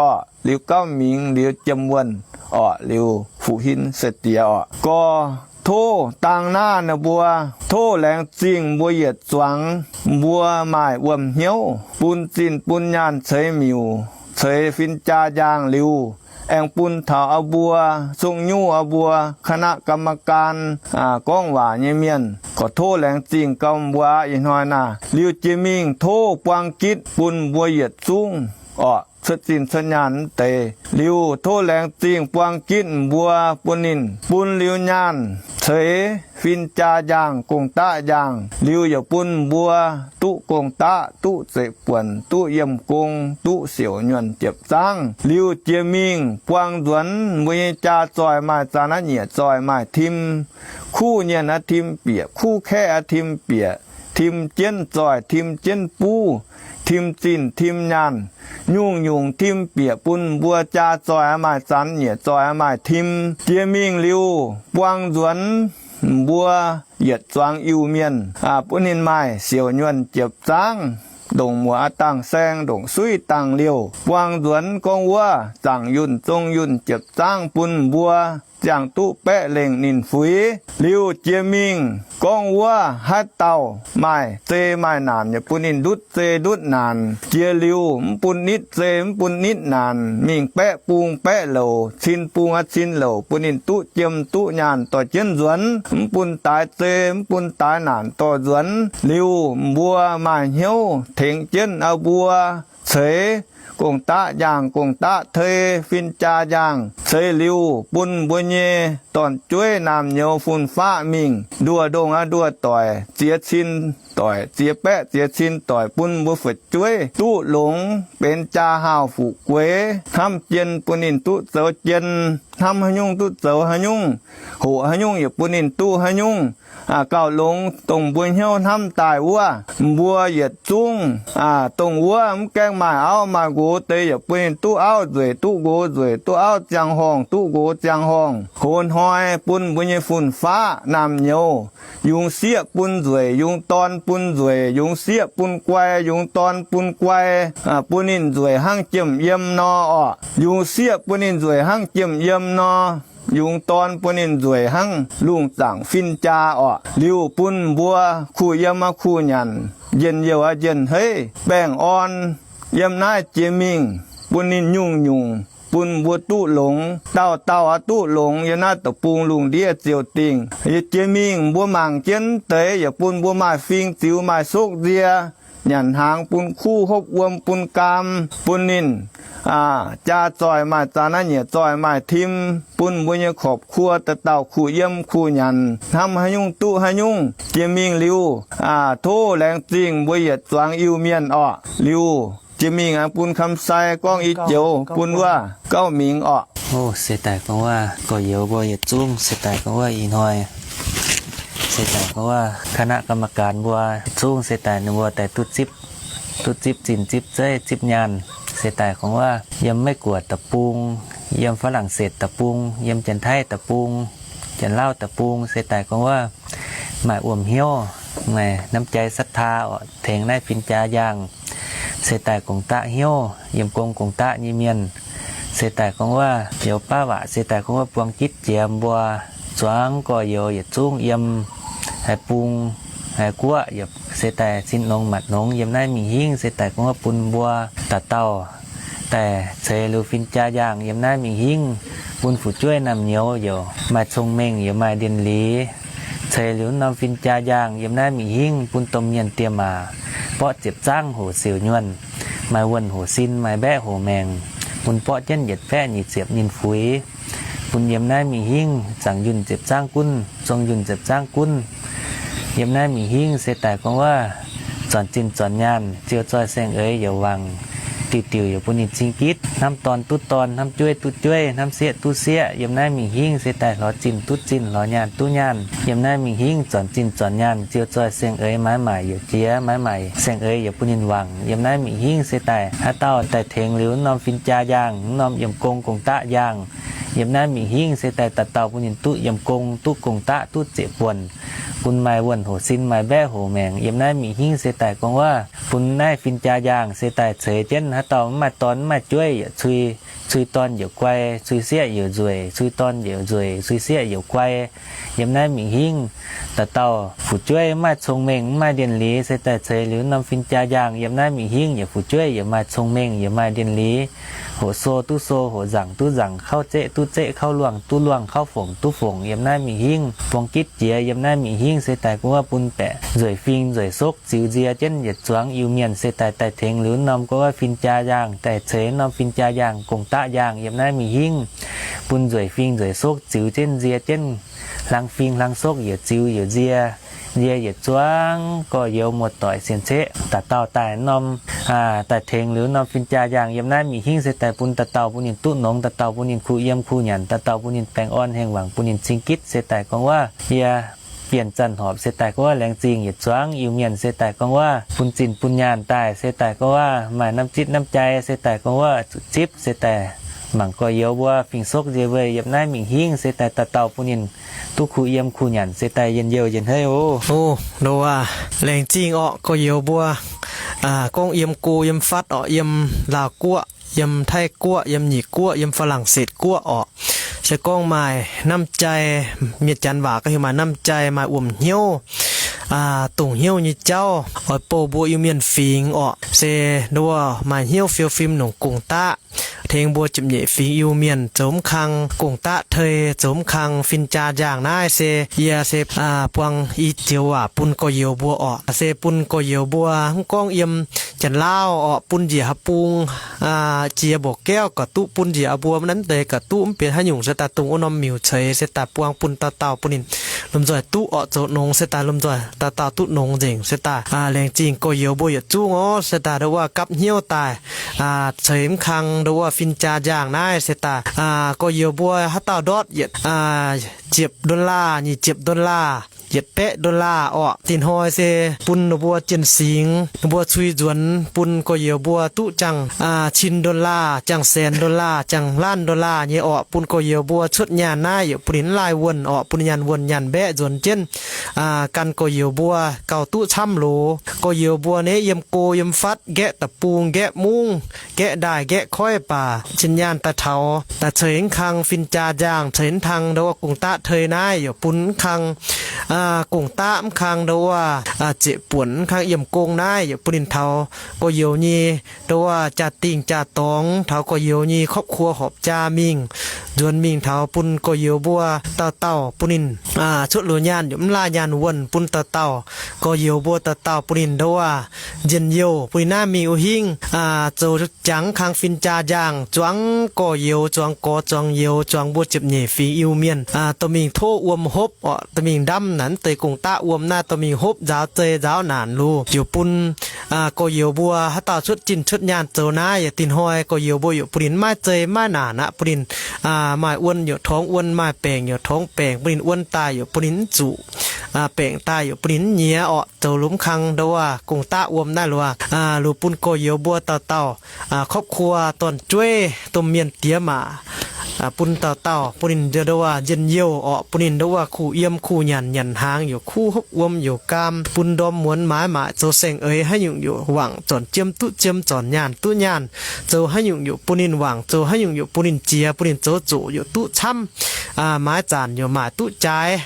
orqc, liuz Gauv Mingh, liuz Jiem Wuonh orqc, liuz Fuqv Hinv se diex orqc. Gorqv tov dang naaiv ninh mbuo, tov laengz zingh mbuo yietc zuangx, mbuo maaih wuom hnyouv bun zinh bun nyaanh ceix miuc, ceix fin-jaa njaangh liuz, aengx bun taux aa, mbuo zong nyuv aa, mbuo คณะกรรมการ, aa, gorngv waac nyei mienh, gorqv tov laengz zingh gau mbuo aqv. Ih hnoi naaic liuz jiex mingh tov buang gitv bun mbuo yietc zungv orqc, cuotv zinh cuotv nyaanh mv deix. Liuz tov laengz zingh buang gitv mbuo bun ninh bun liuz nyaanh ceix fin-jaa njaangh, gong-daqv njaangh, liuz yaac bun mbuo duqv gong-daqv, duqv zeiv-buonc, duqv yiem gong, duqv siouc nyuonh jiepv zaangv. Liuz jiex mingh buang nzuonx mbuo nyei jaa zoih maaih zanh aqv, nyieqc zoih maaih tim, kuv nyienh aqv tim bieqc, kuv kaeqv aqv tim bieqc, tim jienv zoih, tim jienv buv, tim zinh, tim nyaanh, nyungc-nyungc tim bieqc bun mbuo jaa zoih aqv maaih zanh, nyieqc zoih aqv maaih tim. Jiex mingh liuz buang nzuonx mbuo yietc zuangx Iu-Mienh, aa, bun ninh maaih siouc nyuonh jiepv zaangv. ndongc muoc a'dangh saeng, ndongc suiv dangh liouh. Buang nzuonx gorngv wuov, zaangc yunh zong yunh jiepc zaangv bun mbuo ziangh duqv baeqv lengh ninh fuix. Liuz jiex mingh gorngv wuov, haaix dauh maaih zei maaih naanc yaac bun ninh ndutv zei ndutv naanc. Jiex liuz mv bun nitv zei mv bun nitv naanc, mingh baeqv bung baeqv louc, cin bung aqv cin louc, bun ninh duqv jiem duqv nyaanh dorh jienv nzuonx. Mv bun daix zei mv bun daix naanc dorh nzuonx. Liuz mbuo maaih hnyouv tengx jienv a'mbuo ceix gong-daqv njaangh gong-daqv tei, fin-jaa njaangh ceix liuz bun mbuo nyei dorn-jueiv naamh nyouz fun-faqv mingh nduoh ndongh aqv nduoh doic, ziex cin doic, ziex baeqv ziex cin doic bun mbuo fu'jueiv duqv longx benx jaa haauh fuqv gueix. Hnamv jien bun ninh duqv zoux jien, hnamv haaix nyungc duqv zoux haaix nyungc, hoqc haaix nyungc yaac bun ninh duqv haaix nyungc. Gauh longx dongh mbuo hnyouv hnamv daaih wuov, mbuo yietc zungv dongh wuov mv gaengh maaih auv maaih nqox deix yaac bun ninh duqv auv nzueic duqv nqox nzueic, duqv auv ziangh horngh duqv nqox ziangh horngh. Hoz hnoi bun mbuo nyei fun-faqv naamh nyouz, yungz sieqv bun nzueic, yungz dorn bun nzueic, yungz sieqv bun guai, yungz dorn bun guai, bun ninh nzueic hnangv jiem yiem nor orqc. Yungz sieqv bun ninh nzueic hnangv jiem yiem nor, yungz dorn bun ninh nzueic hnangv lungh zaangc fin-jaa orqc. Liuz bun mbuo kuh yiem aqv kuh nyanc, njien-youh aqv njien-heiv, baengh orn yiem naaiv jiex mingh bun ninh nyungc-nyungc bun mbuo duqv longx, dauh dauh aqv duqv longx yiem naaiv deic-bung lungh ndiev ziouc dingh. Yie jiex mingh mbuo mangc jienv deix yaac bun mbuo maaih fing ziux maaih sokv nzie, nyanc hnaangx bun kuv, hopv wuom bun gaam, bun ninh jaa zoih maaih zaax naaiv nyieqc zoih maaih tim, bun mbuo nyei korpc kuo dauh dauh kuh yiem kuh nyanc, hnamv haaix nyungc duqv haaix nyungc. Jiex mingh liuz, tov laengz zingh mbuo yietc zuangx Iu-Mienh orqc. Liuz jiex mingh aengx bun คำไซ gorngv i joux bun wuov Gauv Mingx orqc. O, se daaih gorngv wuov gorx-youz mbuo yietc zungv se daaih gorngv wuov ih hnoi se daaih gorngv wuov คณะกรรมการ mbuo yietc zungv se daaih ninh mbuo daaih duqv zipv, duqv zipv zinh zipv zeiv zipv nyaanh. Se daaih gorngv wuov yiem Meiv Guoqv deic-bung, yiem Faa^lang^setv deic-bung, yiem Janx-Taiv deic-bung, Janx-Lauv deic-bung se daaih gorngv wuov maaih wuom hnyouv, maaih น้ำใจศรัทธา orqc, tengx naaiv fin-jaa njaangh se daaih gong-daqv hnyouv, yiem gong gong-daqv nyei mienh se daaih gorngv wuov youz baav waac se daaih gorngv wuov buang gitv jiex mbuo zuangx gorx-youz yietc zungv yiem haaix bung haaix guoqv se daaih cin nongx matc nongx yiem naaiv mingh hingv se daaih gorngv wuov bun mbuo dauh dauh daaih ceix liuz fin-jaa njaangh yiem naaiv mingh hingv, bun fu'jueiv naamh nyouz yaac maaih cong-mengh yaac maaih ndien-liz. Ceix liuz norm fin-jaa njaangh yiem naaiv mingh hingv bun domh mienh diex maac borqv ziepc zaangv hoc siouc nyuonh, maaih wuonh hoc sin, maaih mbaeqv hoc maengc, bun borqv jienv yietc baeqv nyic ziepc ninh fuix. Bun yiem naaiv mingh hingv zaangc yunh ziepc zaangv gunv, zong yunh ziepc zaangv gunv. Yiem naaiv mingh hingv se daaih gorngv wuov zornc zinh zornc nyaanh, ziou zoih saeng-eix yaac wangc, diuc diuc yaac bun ninh cing gitv, hnamv dorn duqv dorn, hnamv jueiv duqv jueiv, hnamv sieqv duqv sieqv. Yiem naaiv mingh hingv se daaih lorz zinh duqv zinh, lorz nyaanh duqv nyaanh. Yiem naaiv mingh hingv zornc zinh zornc nyaanh, ziou zoih saeng-eix maaiz maaic yaac jiex, maaiz maaic saeng-eix yaac bun ninh wangc. Yiem naaiv mingh hingv se daaih haaix dauh daaih tengx liuz norm fin-jaa njaangh, norm yiem gong gong-daqv njaangh, yiem naaiv mingh hingv se daaih dauh dauh bun ninh duqv yiem gong, duqv gong-daqv, duqv ziepc buonc, bun maaih wuonh hoc sin, maaih mbaeqv hoc maengc. Yiem naaiv mingh hingv se daaih gorngv wuov bun naaiv fin-jaa njaangh se daaih ceix jienv haaix dauh mv maaih dorn mv maaih jueiv yaac cui, cui dorn yaac guai, cui sieqv yaac nzueic, cui dorn yaac nzueic, cui sieqv yaac guai. Yiem naaiv mingh hingv dauh dauh fu'jueiv mv maaih cong-mengh, mv maaih ndien-liz se daaih ceix liuz norm fin-jaa njaangh. Yiem naaiv mingh hingv yaac fu'jueiv yaac maaih cong-mengh, yaac maaih ndien-liz, hoqc sou duqv sou, hoqc nzaangc duqv nzaangc, kauv zeqv duqv zeqv, kauv luangh duqv luangh, kauv fongc duqv fongc. Yiem naaiv mingh hingv buang gitv jiex. Yiem naaiv mingh hingv se daaih gorngv wuov bun baeqc nzueic fing nzueic sokv ziux nzie jienv yietc zuangx Iu-Mienh se daaih daaih tengx liuz norm gorngv wuov fin-jaa njaangh, daaih ceix norm fin-jaa njaangh gong-daqv njaangh. Yiem naaiv mingh hingv bun nzueic fing nzueic sokv ziux jienv nzie jienv, hlang fing hlang sokv yietc ziux yietc nzie, nzie yietc zuangx gorx-youz muoz-doic sienx ceqv dauh dauh daaih norm daaih tengx liuz norm fin-jaa njaangh. Yiem naaiv mingh hingv se daaih bun dauh dauh bun ninh duqv nongx, dauh dauh bun ninh kuh yiem kuh nyanc, dauh dauh bun ninh baengh orn hengx wangc, bun ninh cing gitv se daaih gorngv wuov yie bienh zanc horpc se daaih gorngv wuov laengz zingh yietc zuangx Iu-Mienh se daaih gorngv wuov bun zinh bun nyaanh daaih se daaih gorngv wuov maaih น้ำจิตน้ำใจ se daaih gorngv wuov zuqc zipv se daaih mangc gorx-youz mbuo fing sokv nzie weih. Yiem naaiv mingh hingv se daaih dauh dauh bun ninh duqv kuh yiem kuh nyanc se daaih njien-youh njien-heiv oc. O, ndoh aac, laengz zingh orqc gorx-youz mbuo. gorngv yiem go yiem fatv orqc, yiem Laauh Guoqv, yiem Taiv Guoqv, yiem Nyic Guoqv, yiem Faa^lang^setv Guoqv orqc. Se gorngv maaih น้ำใจ, mienh janx waac gorngv heuc maaih น้ำใจ, maaih wuom hnyouv, dongh hnyouv nyei jauv oix bouh mbuo Iu-Mienh fingx orqc. Se nduov maaih hnyouv fiou fim nongc gong-daqv tengx mbuo ziepc nyeic fingx Iu-Mienh zoux mv kang gong-daqv tei, zoux mv kang fin-jaa njaangh naaiv se yie se buang i zioux waac bun gorx-youz mbuo orqc. Se bun gorx-youz mbuo mv gorngv yiem Janx-Laauv orqc, bun njiec haaix bung, jiex mba'gaeqv gauh duqv, bun njiec aa mbuo mv nanv deix gauh duqv, mv benx haaix nyungc se daaih dongh wuov norm miuc-ceix se daaih buang bun dauh dauh bun ninh lomh nzoih duqv orqc, zoux nongx se daaih lomh nzoih dauh dauh duqv nongx nzengc se daaih. Laengz zingh gorx-youz mbuo yietc zungv orqc, se daaih nduov wuov gapv hnyouv daaih ceix mv kang nduov wuov fin-jaa njaangh naaiv se daaih gorx-youz mbuo haaix dauh ndortv yietc ziepc dollar, nyic ziepc dollar, yietc baeqv dollar orqc, dinh hnoi se bun ninh mbuo jien singx, ninh mbuo cui nzuonx bun gorx-youz mbuo duqv jangx cin dollar, jangx saenx dollar, jangx laanh dollar nyei orqc, bun gorx-youz mbuo cuotv nyaanh naaiv yaac bun ninh laaih wuonh orqc, bun ninh nyaanh wuonh nyaanh mbaeqv nzuonx jienv gan gorx-youz mbuo gauh duqv camv loz. Gorx-youz mbuo naaiv yiem go yiem fatv, nqaeqv deic-bung, nqaeqv mungv, nqaeqv ndaaih, nqaeqv koiv baac cin nyaanh daaih taux daaih ceix mv kang fin-jaa njaangh, ceix mv kang nduov wuov gong-daqv tei naaiv yaac bun mv kang gong-daqv, mv kang nduov wuov zeqc buonc, mv kang yiem gong naaiv yaac bun ninh taux gorx-youz nyei nduov wuov jaa-dingh jaa-dorngx, taux gorx-youz nyei ครอบครัว horpc jaa mingh, nzuonx mingh taux bun gorx-youz mbuo dauh dauh bun ninh cuotv loz nyaanh yaac mv laaih nyaanh wuonh, bun dauh dauh gorx-youz mbuo dauh dauh bun ninh nduov wuov njien-youh, bun ninh naaiv mingh wuov hingv zoux jangx mv kang fin-jaa njaangh, zuangx gorx-youz, zuangx gorx, zuangx youz, zuangx mbuo ziepc nyeic fingx Iu-Mienh dorh mingh tov wuom hopv orqc, dorh mingh ndamv naaic mv deix gong-daqv wuom naaiv, dorh mingh hopv nzaaux zei nzaaux naanc luz, yaac bun gorx-youz mbuo haaix dauh cuotv zinh cuotv nyaanh zoux naaiv yaac dinh hnoi gorx-youz mbuo yaac bun ninh maiv zei maiv naanc aqv, bun ninh maaih wuon yaac torngx wuon, maaih baengc yaac torngx baengc, bun ninh wuon daaih yaac bun ninh mv zuqc, baengc daaih yaac bun ninh mv nyiex orqc. Zoux lomh kang nduov wuov gong-daqv wuom naaiv luz, luz bun gorx-youz mbuo dauh dauh ครอบครัว dorn-jueiv domh mienh diex maac bun dauh dauh bun ninh nduov wuov njien-youh orqc, bun ninh nduov wuov kuh yiem kuh nyanc, nyanc hnaangx yaac kuv, hopv wuom yaac gaam, bun ndorm muonz maaiz maaic zoux saeng-eix haaix nyungc yaac wangc, zornc jiem duqv jiem, zornc nyaanh duqv nyaanh, zoux haaix nyungc yaac bun ninh wangc, zoux haaix nyungc yaac bun ninh jiex, bun ninh zoux zoqc yaac duqv camv, maaiz zanc yaac maaic duqv jaaix,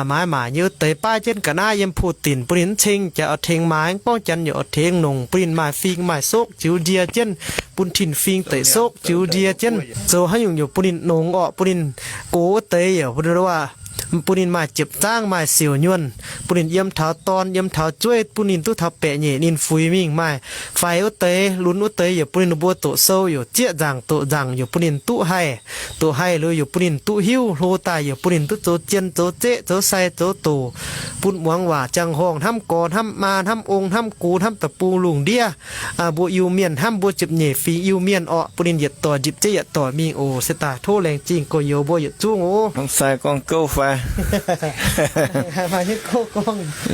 maaiz maaic nyei wuov deix baav jienv ga'naaiv yiem puh dinc bun ninh mv ceng jaax oix tengx maaiz, mv gorngv janx yaac oix tengx nongc, bun ninh maaih fing maaih sokv ziux ndie jienv, bun tin-fing deic sokv ziux ndie jienv, zoux haaix nyungc yaac bun ninh nongx orqc, bun ninh gox wuov deix yaac bun ninh maaih jiepc zaangv maaih siouc nyuonh, bun ninh yiem taux dorn yiem taux jueiv, bun ninh duqv taux baeqc nyeic ninh fuix mingh, maaih faix wuov deix lunx wuov deix yaac bun ninh mbuo doqc sou yaac zieqv nzaangc doqc nzaangc yaac bun ninh duqv haih, doqc haih liuz yaac bun ninh duqv hiuv, hlo daaih yaac bun ninh duqv zoux jien zoux zeqv zoux sai zoux doc, bun muangx waac jangx horngh hnamv gorx hnamv maa hnamv ong hnamv gux hnamv deic-bung lungh ndiev, mbuo Iu-Mienh hnamv mbuo ziepc nyeic fingx Iu-Mienh orqc, bun ninh yietc doic ndipc jienv yietc doic mingh oc. Se daaih tov laengz zingh gorx-youz mbuo yietc zungv oc. Hnangv sai gorngv gouv fai?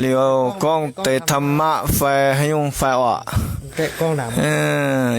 Liuz gorngv deix ธรรมะ fai haaix nyungc fai orqc?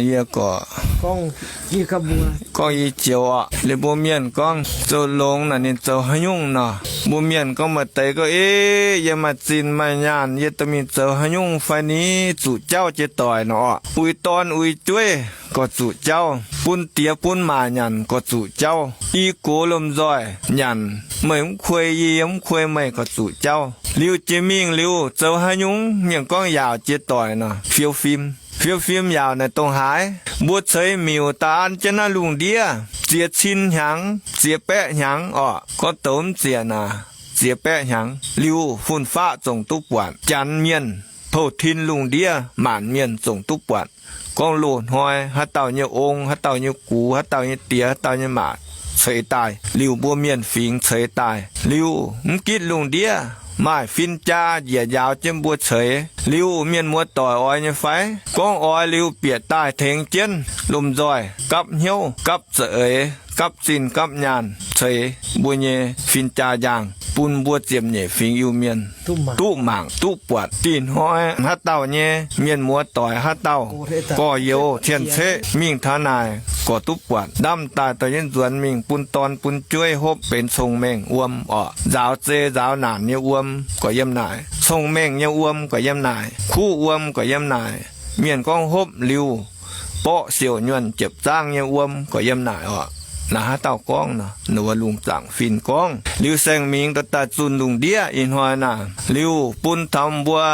Yie gorqv gorngv i joux orqc. Liuz mbuo mienh gorngv zoux longx naaic ninh zoux haaix nyungc nor? Mbuo mienh gorngv maaih deix gorngv, Ev, yie maaih zinh maaih nyaanh, yie dorh mingh zoux haaix nyungc fai ni? Zuqc jauv jiex doic nor orqc. Uix dorn uix jueiv gorx zuqc jauv, bun diex bun maac nyanc gorx zuqc jauv. I gox lomh nzoih nyanc, meih mv kuei yie, yie mv kuei meih gorx zuqc jauv. Liuz jiex mingh liuz zoux haaix nyungc? Mienh gorngv yaauc jiex doic nor, fiou fim. Fiou fim yaauc naaic dongh haaix? Mbuo ceix miuc daaih an jienv naaiv lungh ndiev ziex cin hnyangx, ziex baeqv hnyangx orqc. Gorngv douz mv ziec naaic, ziex baeqv hnyangx liuz fun-faqv zongc duqv buatc. Janx mienh, houh tin lungh ndiev maanc mienh zongc duqv buatc. Gorngv loz-hnoi haaix dauh nyei ong, haaix dauh nyei gux, haaix dauh nyei diex, haaix dauh nyei maac ceix daaih liuz, mbuo mienh fingx ceix daaih liuz, mv gitv lungh ndiev maaih fin-jaa njiec njaaux jienv mbuo ceix liuz, mienh muoz-doic oix nyei fai? Gorngv oix liuz bieqc daaih tengx jienv lomh nzoih gapv hnyouv, gapv za'eix, gapv zinh gapv nyaanh ceix mbuo nyei fin-jaa njaangh bun mbuo ziepc nyeic fingx Iu-Mienh duqv mangc duqv buatc. Dinh hnoi haaix dauh nyei mienh muoz-doic, haaix dauh gorx-youz cien-ceqv mingh taux naaic gorx duqv buatc, ndamv daaih dorh jienv nzuonx mingh bun dorn bun jueiv hopv benx cong-mengh wuom orqc. Nzaaux zei nzaaux naanc nyei wuom gorx yiem naaic, cong-mengh nyei wuom gorx yiem naaic, kuv wuom gorx yiem naaic, Mienh gorngv hopv liuz, borqv siouc nyuonh jiepc zaangv nyei wuom gorqv yiem naaic orqc. Naaiv haaix dauh gorngv nor? Ninh mbuo lungh zaangc fin gorngv. Liuz Saeng Mingx dorh daaih zunh lungh ndiev ih hnoi naaic. Liuz bun taux mbuo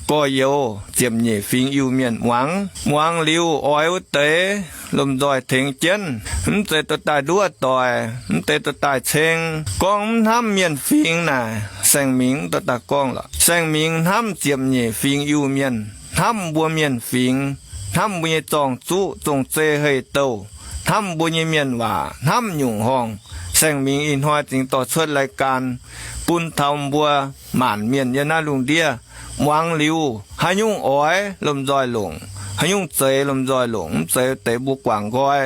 gorx-youz ziepc nyeic fingx Iu-Mienh muangx. Muangx liuz oix wuov deix lomh nzoih tengx jienv, mv zeiz dorh daaih nduov doic, mv zeiz dorh daaih ceng. Gorngv mv hnamv mienh fingx naaic, Saeng Mingx dorh daaih gorngv lorqc. Saeng Mingx hnamv ziepc nyeic fingx Iu-Mienh, hnamv mbuo mienh fingx, hnamv mbuo nyei zorng-zuqv zong-zei hei-douh, hnamv mbuo nyei mienh waac, hnamv nyungc horngh. Saeng Mingx ih hnoi zingx dorh cuotv รายการ bun taux mbuo maanc mienh yiem naaiv lungh ndiev muangx liuz, haaix nyungc oix lomh nzoih longc, haaix nyungc zeiz lomh nzoih longc, mv zeiz deix mbuo guangc nqoi.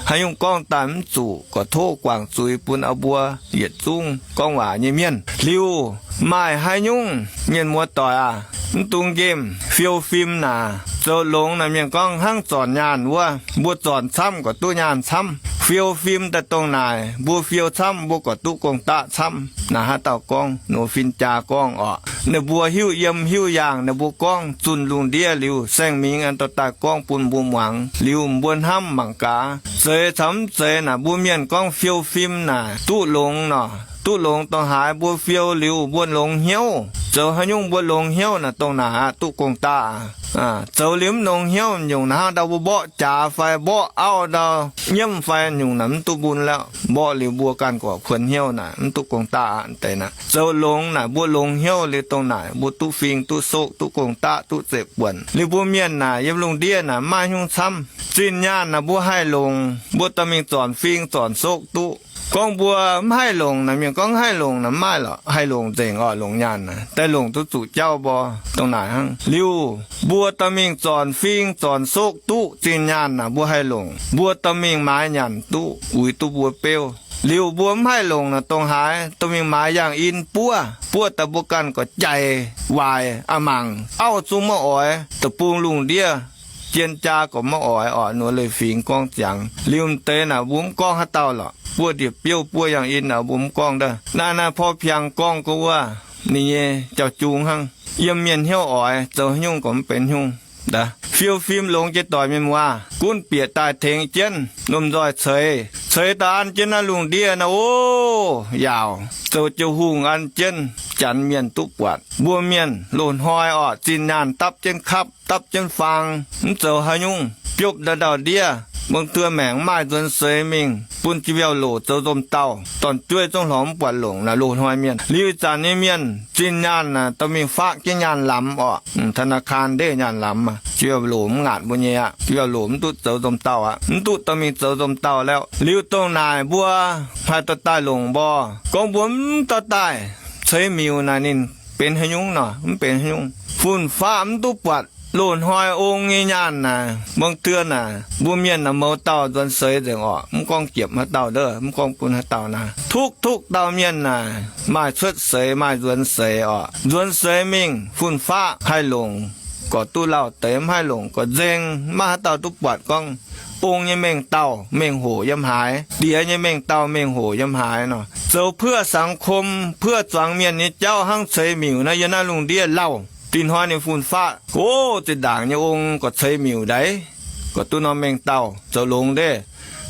Haaix nyungc gorngv daaih mv zuqc, gorqv tov guangc zuiz bun aa mbuo yietc zungv gorngv waac nyei mienh. Liuz maaih haaix nyungc mienh muoz-doic aac, mv dungx nqemh fiou fim naaic. Zoux longx naaic mienh gorngv hnangv zornc nyaanh wuov, mbuo zornc camv gorqv duqv nyaanh camv. Fiou fim daaih dongh naaic, mbuo fiou camv mbuo gorqv duqv gong-daqv camv. Naaiv haaix dauh gorngv? Nor fin-jaa gorngv orqc. Ninh mbuo hiuv yiem hiuv yaangh ninh mbuo gorngv zunh lungh ndiev liuz, Saeng Mingx an dorh daaih gorngv bun mbuo muangx. Liuz mbuo hnamv mangc gaax, zeiz caux mv zeiz naaic. Mbuo mienh gorngv fiou fim naaic duqv longx nor, duqv longx dongh haaix? Mbuo fiou liuz mbuo longx hnyouv. Zoux haaix nyungc mbuo longx hnyouv naaic? Dongh naaic aqv, duqv gong-daqv. Zoux liuz mv longx hnyouv nyungc naaic, hnangv ndau mbuo mborqv jaax fai mborqv auv ndau, nyiemv fai nyungc naaic mv duqv mun lauh. Mborqv liuz mbuo ganh gorqv kuonx hnyouv naaic, mv duqv gong-daqv aqv deix naaic. Zoux longx naaic mbuo longx hnyouv liuz dongh naaic, mbuo duqv fing duqv soqv duqv gong-daqv duqv zeqc buonc. Liuz mbuo mienh naaic yiem lungh ndiev naaic maaih nyungc camv. Zinh nyaanh naaic mbuo haih longc, mbuo dorh mingh zornc fing zornc soqv duqv. Gorngv mbuo mv haih longc naaic, mienh gorngv mv haih longc naaic, mv maaih lorqc. Haih longc nzengc orqc, longc nyaanh naaic, daaih longc duqv zuqc jauv mbuo dongh naaic hnangv. Liuz mbuo dorh mingh zornc fing zornc soqv duqv zinh nyaanh naaic mbuo haih longc, mbuo dorh mingh maaiz nyanc duqv, uix duqv mbuo beuv. Liuz mbuo mv haih longc naaic dongh haaix? Dorh mingh maaiz yangh in buov, buov daaih mbuo ganh gorqv jaic waaic a'mangc, auv zungv maiv oix, deic-bung lungh ndiev jien jaa gorqv maiv oix orqc. Nor leiz-fingx gorngv ziangx. Liuz m'deix naaic mbuo mv gorngv haaix dauh lorqc. Buov ndie-biouv buov yangh in naaic mbuo mv gorngv daaih. Naaiv naaiv porv piang gorngv ga'wuov ninh nyei jauv-jung hnangv. Yiem mienh hnyouv oix, zoux haaix nyungc gorqv mv benx haaix nyungc. Fiou fim longx jiex doic mienh muoz, gunv bieqc daaih tengx jienv lomh nzoih ceix. Ceix daaih an jienv naaiv lungh ndiev naaiv oc. Yaauc zoux jiu hungh an jienv janx mienh duqv buatc. Mbuo mienh loz-hnoi orqc, zinh nyaanh dapv jienv kapv, dapv jienv faang, mv zoux haaix nyungc, biopv ndau ndau-ndiev. Mbuo duqv maengc maaih nzuonx seix mingh bun jiex mbiauh loc zoux nzomz dauh, dorn-jueiv zungv hlorpc mv buatc longc naaic loz-hnoi mienh. Liuz ih zanc nyei mienh zinh nyaanh naaic dorh mingh faqv jienv nyaanh lamz orqc, ธนาคาร ndeic nyaanh lamz, jiex mbiauh loc mv ngaatc mbuo nyei aqv. Jiex mbiauh loc mv duqv zoux nzomz dauh aqv, mv duqv dorh mingh zoux nzomz dauh lauh. Liuz dongh naaic mbuo haih dorh daaih longc mbuo, gorngv mbuo mv dorh daaih ceix miuc naaic ninh benx haaix nyungc nor? Mv benx haaix nyungc. Fun-faqv mv duqv buatc loz-hnoi ong nyei nyaanh naaic, muangx duon naaic, mbuo mienh naaic mouz dauh nzuonx seix nzengc orqc, mv gorngv jiepc haaix dauh ndov, mv gorngv bun haaix dauh naaic, duqv duqv dauh mienh naaic maaih cuotv seix maaih nzuonx seix orqc. Nzuonx seix mingh fun-faqv haih longc gorqv duqv lauh deix, mv haih longc gorqv nzeng. Maiv maaih haaix dauh duqv buatc gorngv ong nyei mengh dauh mengh hoc yiem haaix, diex nyei mengh dauh mengh hoc yiem haaix nor. Zoux เพื่อสังคม, เพื่อ zuangx mienh nyei jauv hnangv ceix miuc naaiv yiem naaiv lungh ndiev lauh. Dinh hnoi ninh fun-faqv, o, zinh ndaangc nyei ong gorqv ceix miuc ndaix, gorqv duqv norm mengh dauh zoux longx ndeic,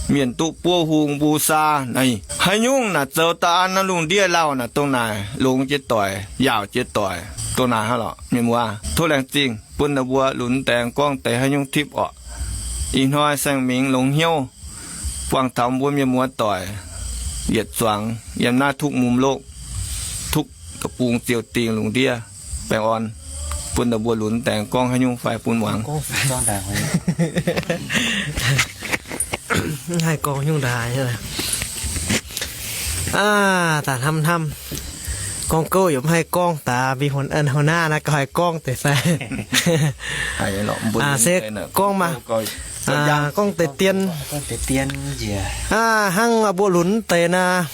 mienh duqv buov hung mbuo saa naaic. Haaix nyungc naaic zoux daaih an naaiv lungh ndiev lauh naaic, dongh naaic longx jiex doic, yaauc jiex doic, dongh naaic hnangv lorqc. Mienh muoz, tov laengz zingh bun ninh mbuo lunx daengx gorngv deix haaix nyungc tipv orqc. Ih hnoi Saeng Mingx longx hnyouv buangh taux mbuo mienh muoz doic yietc zuangx yiem naaiv ทุกมุมโลก, ทุกตะปูงเตียวติง lungh ndiev, baengh orn bun ninh mbuo lunx daengx gorngv haaix nyungc fai bun muangx. Haih gorngv nyungc daaih, aa, daaih hnamv hnamv, gorngv gouv yaac mv haih gorngv daaih, mbuo huin, huin naaiv naaiv gauh haih gorngv deix fai. Se gorngv maah, gorngv deix dien, hnangv mbuo lunx deix naaiv,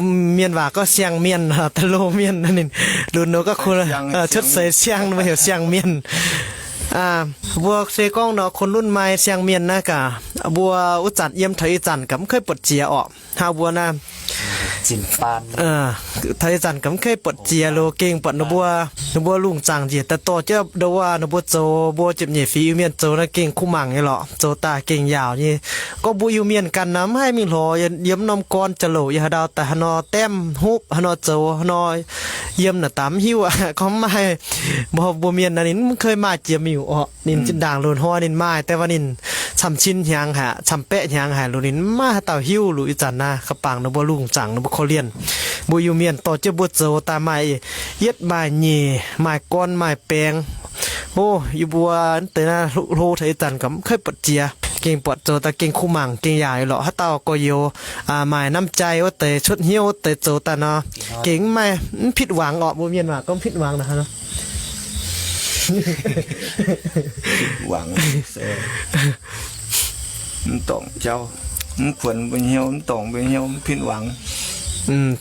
mienh waac gorngv siang-mienh, da'loh mienh, ninh lunx nor gorngv cuotv seix siang, mbuo heuc siang-mienh. Mbuo se gorngv nor คนรุ่นใหม่ siang-mienh naaiv gaax, mbuo wuov zanc yiem taux ih zanc gaax mv kaiv buatc jiex orqc. Hnangv mbuo naaiv, Taux ih zanc gaax mv kei buatc jiex loh, gengh buatc ninh mbuo, ninh mbuo lungh zaangc njiec daaih dorh jienv ndo wuov ninh mbuo zoux, mbuo ziepc nyeic fingx Iu-Mienh zoux naaiv gengh kuv mangc nyei lorqc. Zoux daaih gengh yaauc nyei. Gorngv mbuo Iu-Mienh ganh nor mv haih mingh lorz yiem norm gorn jauv-louc yiem haaix ndau daaih haaix nor daemh hopv haaix nor zoux haaix nor yiem naaic daaih mv hiuv aqv. Gorngv mv maaih, mbuo, mbuo mienh naaiv ninh mv kei maaih jiex miuc orqc. Ninh zinh ndaangc loz-hnoi ninh maaih, deix waac ninh camv-cin hnyangx haic, camv-baeqv hnyangx haic loh ninh mv maaih haaix dauh hiuv. Loh ih zanc naaiv ka bangc ninh mbuo lungh zaangc ninh mbuo korv-lienh, mbuo Iu-Mienh dorh jienv mbuo zoux daaih maaih yietv maaih nyeic, maaih gorn maaih baengx. O, yie mbuo deix naaiv hlo taux ih zanc gaax mv kei buatc jiex, gengh buatc zoux daaih gengh kuv mangc gengh yaauc lorqc. Haaix dauh gorx-youz maaih น้ำใจ wuov deix, cuotv hnyouv wuov deix zoux daaih nor, gengh mv maaih, mv ผิดหวัง orqc. Mbuo mienh waac gorngv ผิดหวัง naaic haaix nor? ผิดหวัง mv dorngc jauv, mv kuonx mbuo hnyouv, mv dorngc mbuo hnyouv, mv ผิดหวัง.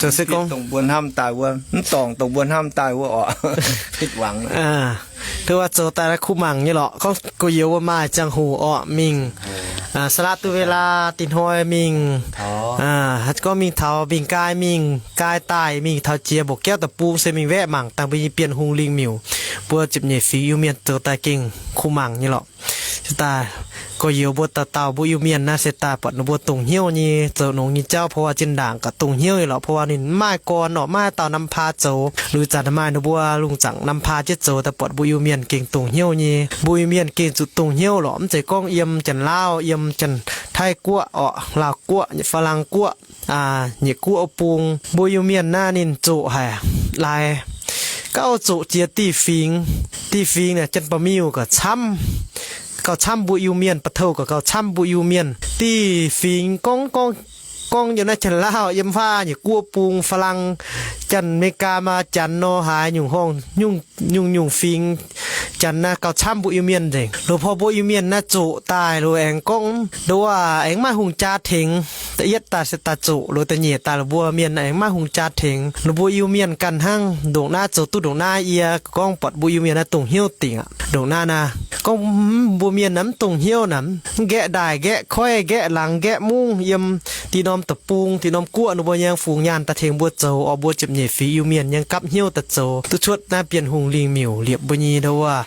Zoux se gorngv dongh mbuo hnamv daaih wuov, mv dorngc dongh mbuo hnamv daaih wuov orqc. ผิดหวัง. Tov waac zoux daaih kuv mangc nyei lorqc. Gorngv gorx-youz wuov maaih ziangh hoc orqc mingh สละเวลา dinh hnoi mingh, gorngv mingh taux mingh gaai, mingh gaai daaih mingh taux jiex mba'gaeqv deic-bung se mingh waeqv mangc dangh mbuo nyei Bienh Hungh lingh miuc. Mbuo ziepc nyeic fingx Iu-Mienh zoux daaih gengh kuv mangc nyei lorqc. Se daaih gorx-youz mbuo dauh dauh mbuo Iu-Mienh naaiv se daaih buatc ninh mbuo dongh hnyouv nyei zoux nongx nyei jauv, เพราะว่า zinh ndaangc gaax dongh hnyouv nyei lorqc, เพราะว่า ninh mv maaih gorn orqc, mv maaih dauh นำพา zoux. Loz-hnoi maaih ninh mbuo lungh zaangc นำพา jienv zoux daaih buatc mbuo Iu-Mienh gengh dongh hnyouv nyei. Mbuo Iu-Mienh gengh zuqc dongh hnyouv lorqc, mv zeiz gorngv yiem Janx-Laauv, yiem Janx-Taiv Guoqv orqc, Laauv Guoqv, Faa^lang Guoqv, Nyeic Guoqv bung, mbuo Iu-Mienh naaiv ninh zoqc haic, laaix gauh zoqc jiex dieh fingx. Dieh fingx naaic Janx-Baaux-Miuh gauh camv, gauh camv mbuo Iu-Mienh, Ba'touv gauh gauh camv mbuo Iu-Mienh. Dieh fingx gorngv, gorngv, gorngv yiem naaiv Janx-Laauv, yiem faav Nyeic Guoqv bung, Faa^lang, Janx, America, maa Janx nor haaix nyungc horngh, nyungc-nyungc fingx Janx naaiv gauh camv mbuo Iu-Mienh nzengc. Loz-hnoi mbuo Iu-Mienh naaiv zoqc daaih loz aengx gorngv ndo wuov aengx maaih hungh jaa tengx. Da'yietv daaih se daaih zoqc, loz da'nyeic daaih loz mbuo mienh aengx maaih hungh jaa tengx. Loz mbuo Iu-Mienh ganh hnangv, ndongc naaiv zoux duqv ndongc naaiv yie gorngv buatc mbuo Iu-Mienh naaiv dongh hnyouv dingc aqv. Ndongc naaiv naaiv gorngv mbuo mienh naaiv mv dongh hnyouv naaic, mv nqaeqv ndaaih nqaeqv koiv nqaeqv laangz nqaeqv mungv yiem dih norm deic-bung, dih norm guoqv, ninh mbuo nyei fungx nyaanh daaih tengx mbuo zoux orqc. Mbuo ziepc nyeic fingx Iu-Mienh nyei gapv hnyouv daaih zoux duqv cuotv naaiv Bienh Hungh lingh miuc liepc mbuo nyei ndo wuov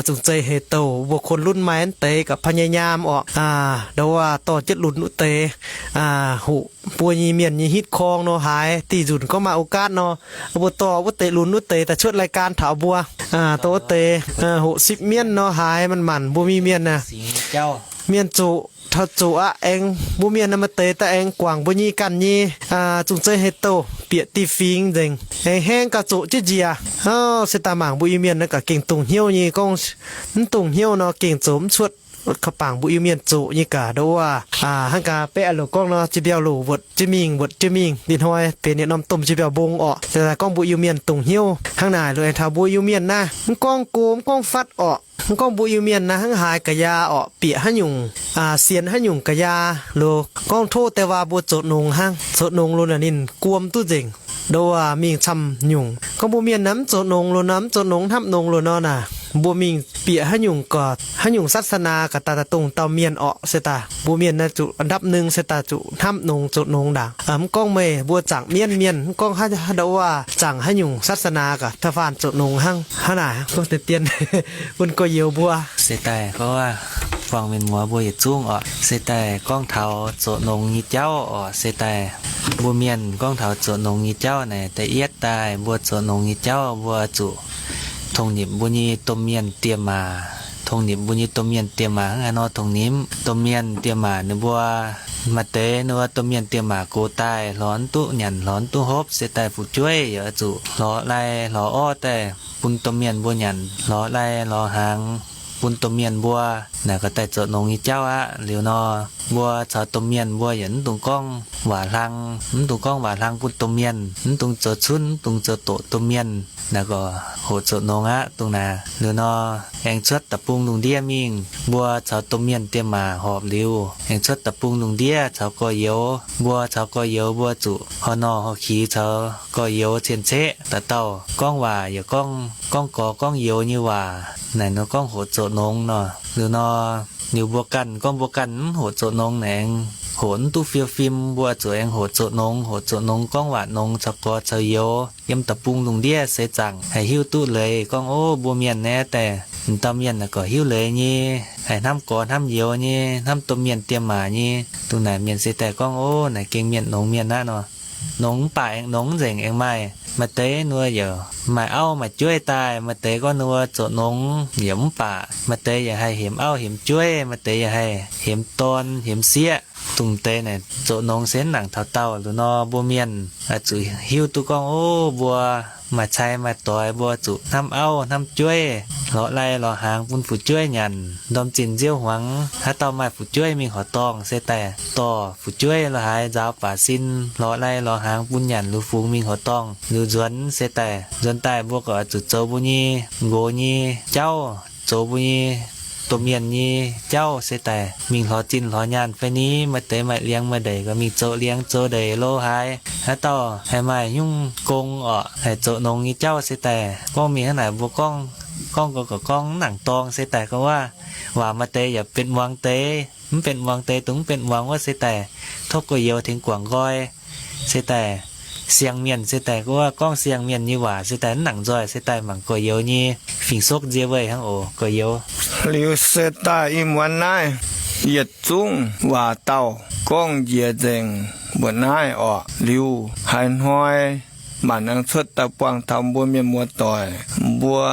zungh zei hei douh. Mbuo kone lunv maaih mv deix gaax พยายาม orqc, ndo wuov dorh jienv lunx wuov deix hoqc mbuo nyei mienh nyei hitv korng nor haaix diuh nzunc gorngv maaih โอกาส nor, mbuo dorh wuov deix lunx wuov deix daaih cuotv รายการ taux mbuo, dorh wuov deix hoqc sipv mienv nor haaix manc-manc mbuo mienh, mienh zoqc taux zoqc aqv. Aengx mbuo mienh naaiv maaih deix daaih aengx guangc mbuo nyei ganh nyei zungh zei hei douh bieqc dieh fingx nzengc, aengx haeng gauh zoqc jienv njiec. Se daaih mangc mbuo Iu-Mienh naaiv gaax gengh dongh hnyouv nyei. Gorngv mv dongh hnyouv nor gengh zoux mv cuotv. Ka'bangc mbuo Iu-Mienh zoqc nyei gaax ndo wuov, hnangv gaax baeqv loz gorngv nor, jie-mbiauh loz wuotc jienv mingh, wuotc jienv mingh, dinh hnoi benx yietc norm domh jie-mbiauh mbong orqc. Se daaih gorngv mbuo Iu-Mienh dongh hnyouv hnangv naaic loz aengx taux mbuo Iu-Mienh naaiv mv gorngv go mv gorngv fatv orqc. Mv gorngv mbuo Iu-Mienh naaiv hnangv haaix ga'yaa orqc, bieqc haaix nyungc, sienx haaix nyungc ga'yaa loz gorngv tov deix waac mbuo zoux nongx hnangv. Zoux nongx loz naaic ninh guom duqv nzengc. Ndo wuov mingh camv nyungc. Gorngv mbuo mienh naaiv mv zoux nongx loz nor, mv zoux nongx hnamv nongx loz nor naaic, mbuo mingh bieqc haaix nyungc gaax, haaix nyungc ศาสนา gaax daaih daaih dongh dauh mienh orqc. Se daaih mbuo mienh naaiv zuqc อันดับหนึ่ง se daaih zuqc hnamv nongx zoux nongx ndaangc. Mv gorngv meih mbuo zaangc mienv mienh, mv gorngv ndo wuov zaangc haaix nyungc ศาสนา gaax, da'faanh zoux nongx hnangv. Hnangv naaic gorngv deix dien bun gorx-youz mbuo se daaih gorngv, buangh mienh muoz mbuo yietc zungv orqc, se daaih gorngv taux zoux nongx nyei jauv orqc. Se daaih mbuo mienh gorngv taux zoux nongx nyei jauv naaic, da'yietv daaih mbuo zoux nongx nyei jauv mbuo zuqc tongh nimc mbuo nyei domh mienh diex maac. Tongh nimc mbuo nyei domh mienh diex maac hnangv haaix nor tongh nimc? Domh mienh diex maac ninh mbuo maaih deix ninh mbuo domh mienh diex maac gox daaih hlorx mv duqv nyanc hlorx mv duqv hopv, se daaih fu'jueiv yaac zuqc hlorx lai hlorx orv daaih bun domh mienh mbuo nyanc, hlorx lai hlorx hnaangx bun domh mienh mbuo. Naaic gaax daaih zoux nongx nyei jauv aqv. Liuz nor, mbuo caux domh mienh mbuo yaac mv dungx gorngv waac hlang, mv dungx gorngv waac hlang bun domh mienh, mv dungx zoux cunv, mv dungx zoux doqc domh mienh. Naaic gaax hoqc zoux nongx aqv dongh naaic. Liuz nor, aengx cuotv deic-bung lungh ndiev mingh, mbuo caux domh mienh diex maac horpc liuz, aengx cuotv deic-bung lungh ndiev caux gorx-youz, mbuo caux gorx-youz mbuo zuqc horh norh horh qix caux gorx-youz cien-ceqv. Dauh dauh gorngv waac yaac gorngv, gorngv gorx gorngv youz nyei waac. Naaic nor gorngv hoqc zoux nongx nor. Liuz nor, liuz mbuo ganh gorngv mbuo ganh mv hoqc zoux nongx naaic aengx hoqc mv duqv fiou fim, mbuo zuqc aengx hoqc zoqc nongx, hoqc zoqc nongx gorngv waac nongx caux gorx caux youz yiem da'bung lungh ndiev seix zaangc haih hiuv duqv leiz gorngv, ov, mbuo mienh naaiv daaih, m'dauh mienh naaic gorqv hiuv leiz nyei, haih hnamv gorx hnamv youz nyei, hnamv domh mienh diex maac nyei. Dongh naaic mienh se daaih gorngv, ov, naaic gengh mienh nongx mienh aqv nor. Nongx mv baac aengx nongx nzengc aengx maaih. Maaih deix ninh mbuo yaac maaih auv maaih jueiv daaih, maaih deix gorngv ninh mbuo zoqc nongx yaac mv baac, maaih deix yaac haih hemx auv hemx jueiv, maaih deix yaac haih hemx dorn hemx sieqv. Dongh deix naaic zoqc nongx se mv nangc taux daauh. Liuz nor mbuo mienh zuqc hiuv duqv gorngv, ov, mbuo maaih cai maaih doix, mbuo zuqc hnamv auv hnamv jueiv, lorz lai lorz hnaangx bun fu'jueiv nyanc, ndorm zinh nziouv hmuangx haaix dauh maaih fu'jueiv mingh horqc dorngh se daaih dorh fu'jueiv lorz haaix nzaaux baac sin, lorz lai lorz hnaangx bun nyanc liuz fungx mingh horqc dorngh liuz nzuonx se daaih, nzuonx daaih mbuo gorqv zuqc zoux mbuo nyei nqox nyei jauv, zoux mbuo nyei domh mienh nyei jauv se daaih mingh lorz zinh lorz nyaanh fai ni. Maaih deix maaih liangx maaih ndeic gorqv mingh zoux liangx zoux ndeic lo haaix. Haaix dauh haih maaih nyungc gong orqc, haih zoqc nongx nyei jauv se daaih gorngv mingh hnangv naaic mbuo gorngv, gorngv gorqv gorngv mv nangc dorngx se daaih gorngv waac, waac maaih deix yaac benx muangx deix, mv benx muangx deix, dongh mv benx muangx wuov se daaih tov gorx-youz tengx guangc nqoi se daaih siang-mienh se daaih gorngv, gorngv siang-mienh nyei waac se daaih mv nangc nzoih se daaih mangc gorx-youz nyei fing-soqv nzie weih hnangv oc gorx-youz. Liuz se daaih ih muonz naaiv yietc zungv waac dauh gorngv njiec nzengc mbuo naaiv orqc. Liuz haaix hnoi maanc aengx cuotv daaih buangh taux mbuo mienh muoz-doic, mbuo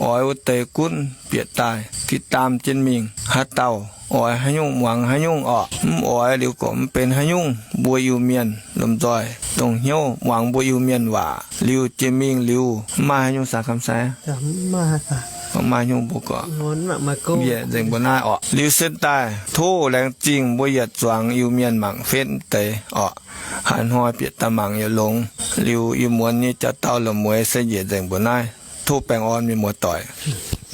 oix wuov deix gunv bieqc daaih ti daam jienv mingh, haaix dauh oix haaix nyungc muangx haaix nyungc orqc. Mv oix liuz gorqv mv benx haaix nyungc. Mbuo Iu-Mienh lomh nzoih dongh hnyouv muangx mbuo Iu-Mienh waac liuz jiex mingh liuz, mv maaih haaix nyungc saa kamv sai, mv maaih haaix nyungc mbuo gorqv njiec nzengc mbuo naaiv orqc. Liuz se daaih tov laengz zingh mbuo yietc zuangx Iu-Mienh mangc fetv deix orqc. Haaix hnoi bieqc daaih mangc yietc longx liuz, ih muonz nyei jauv-dauh la'mueiz se njiec nzengc mbuo naaiv. Tov baengh orn mienh muoz-doic.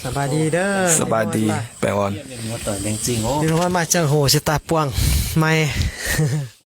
Sa baa di, baengh orn. Maaih ziangh hoc se daaih buangh maiv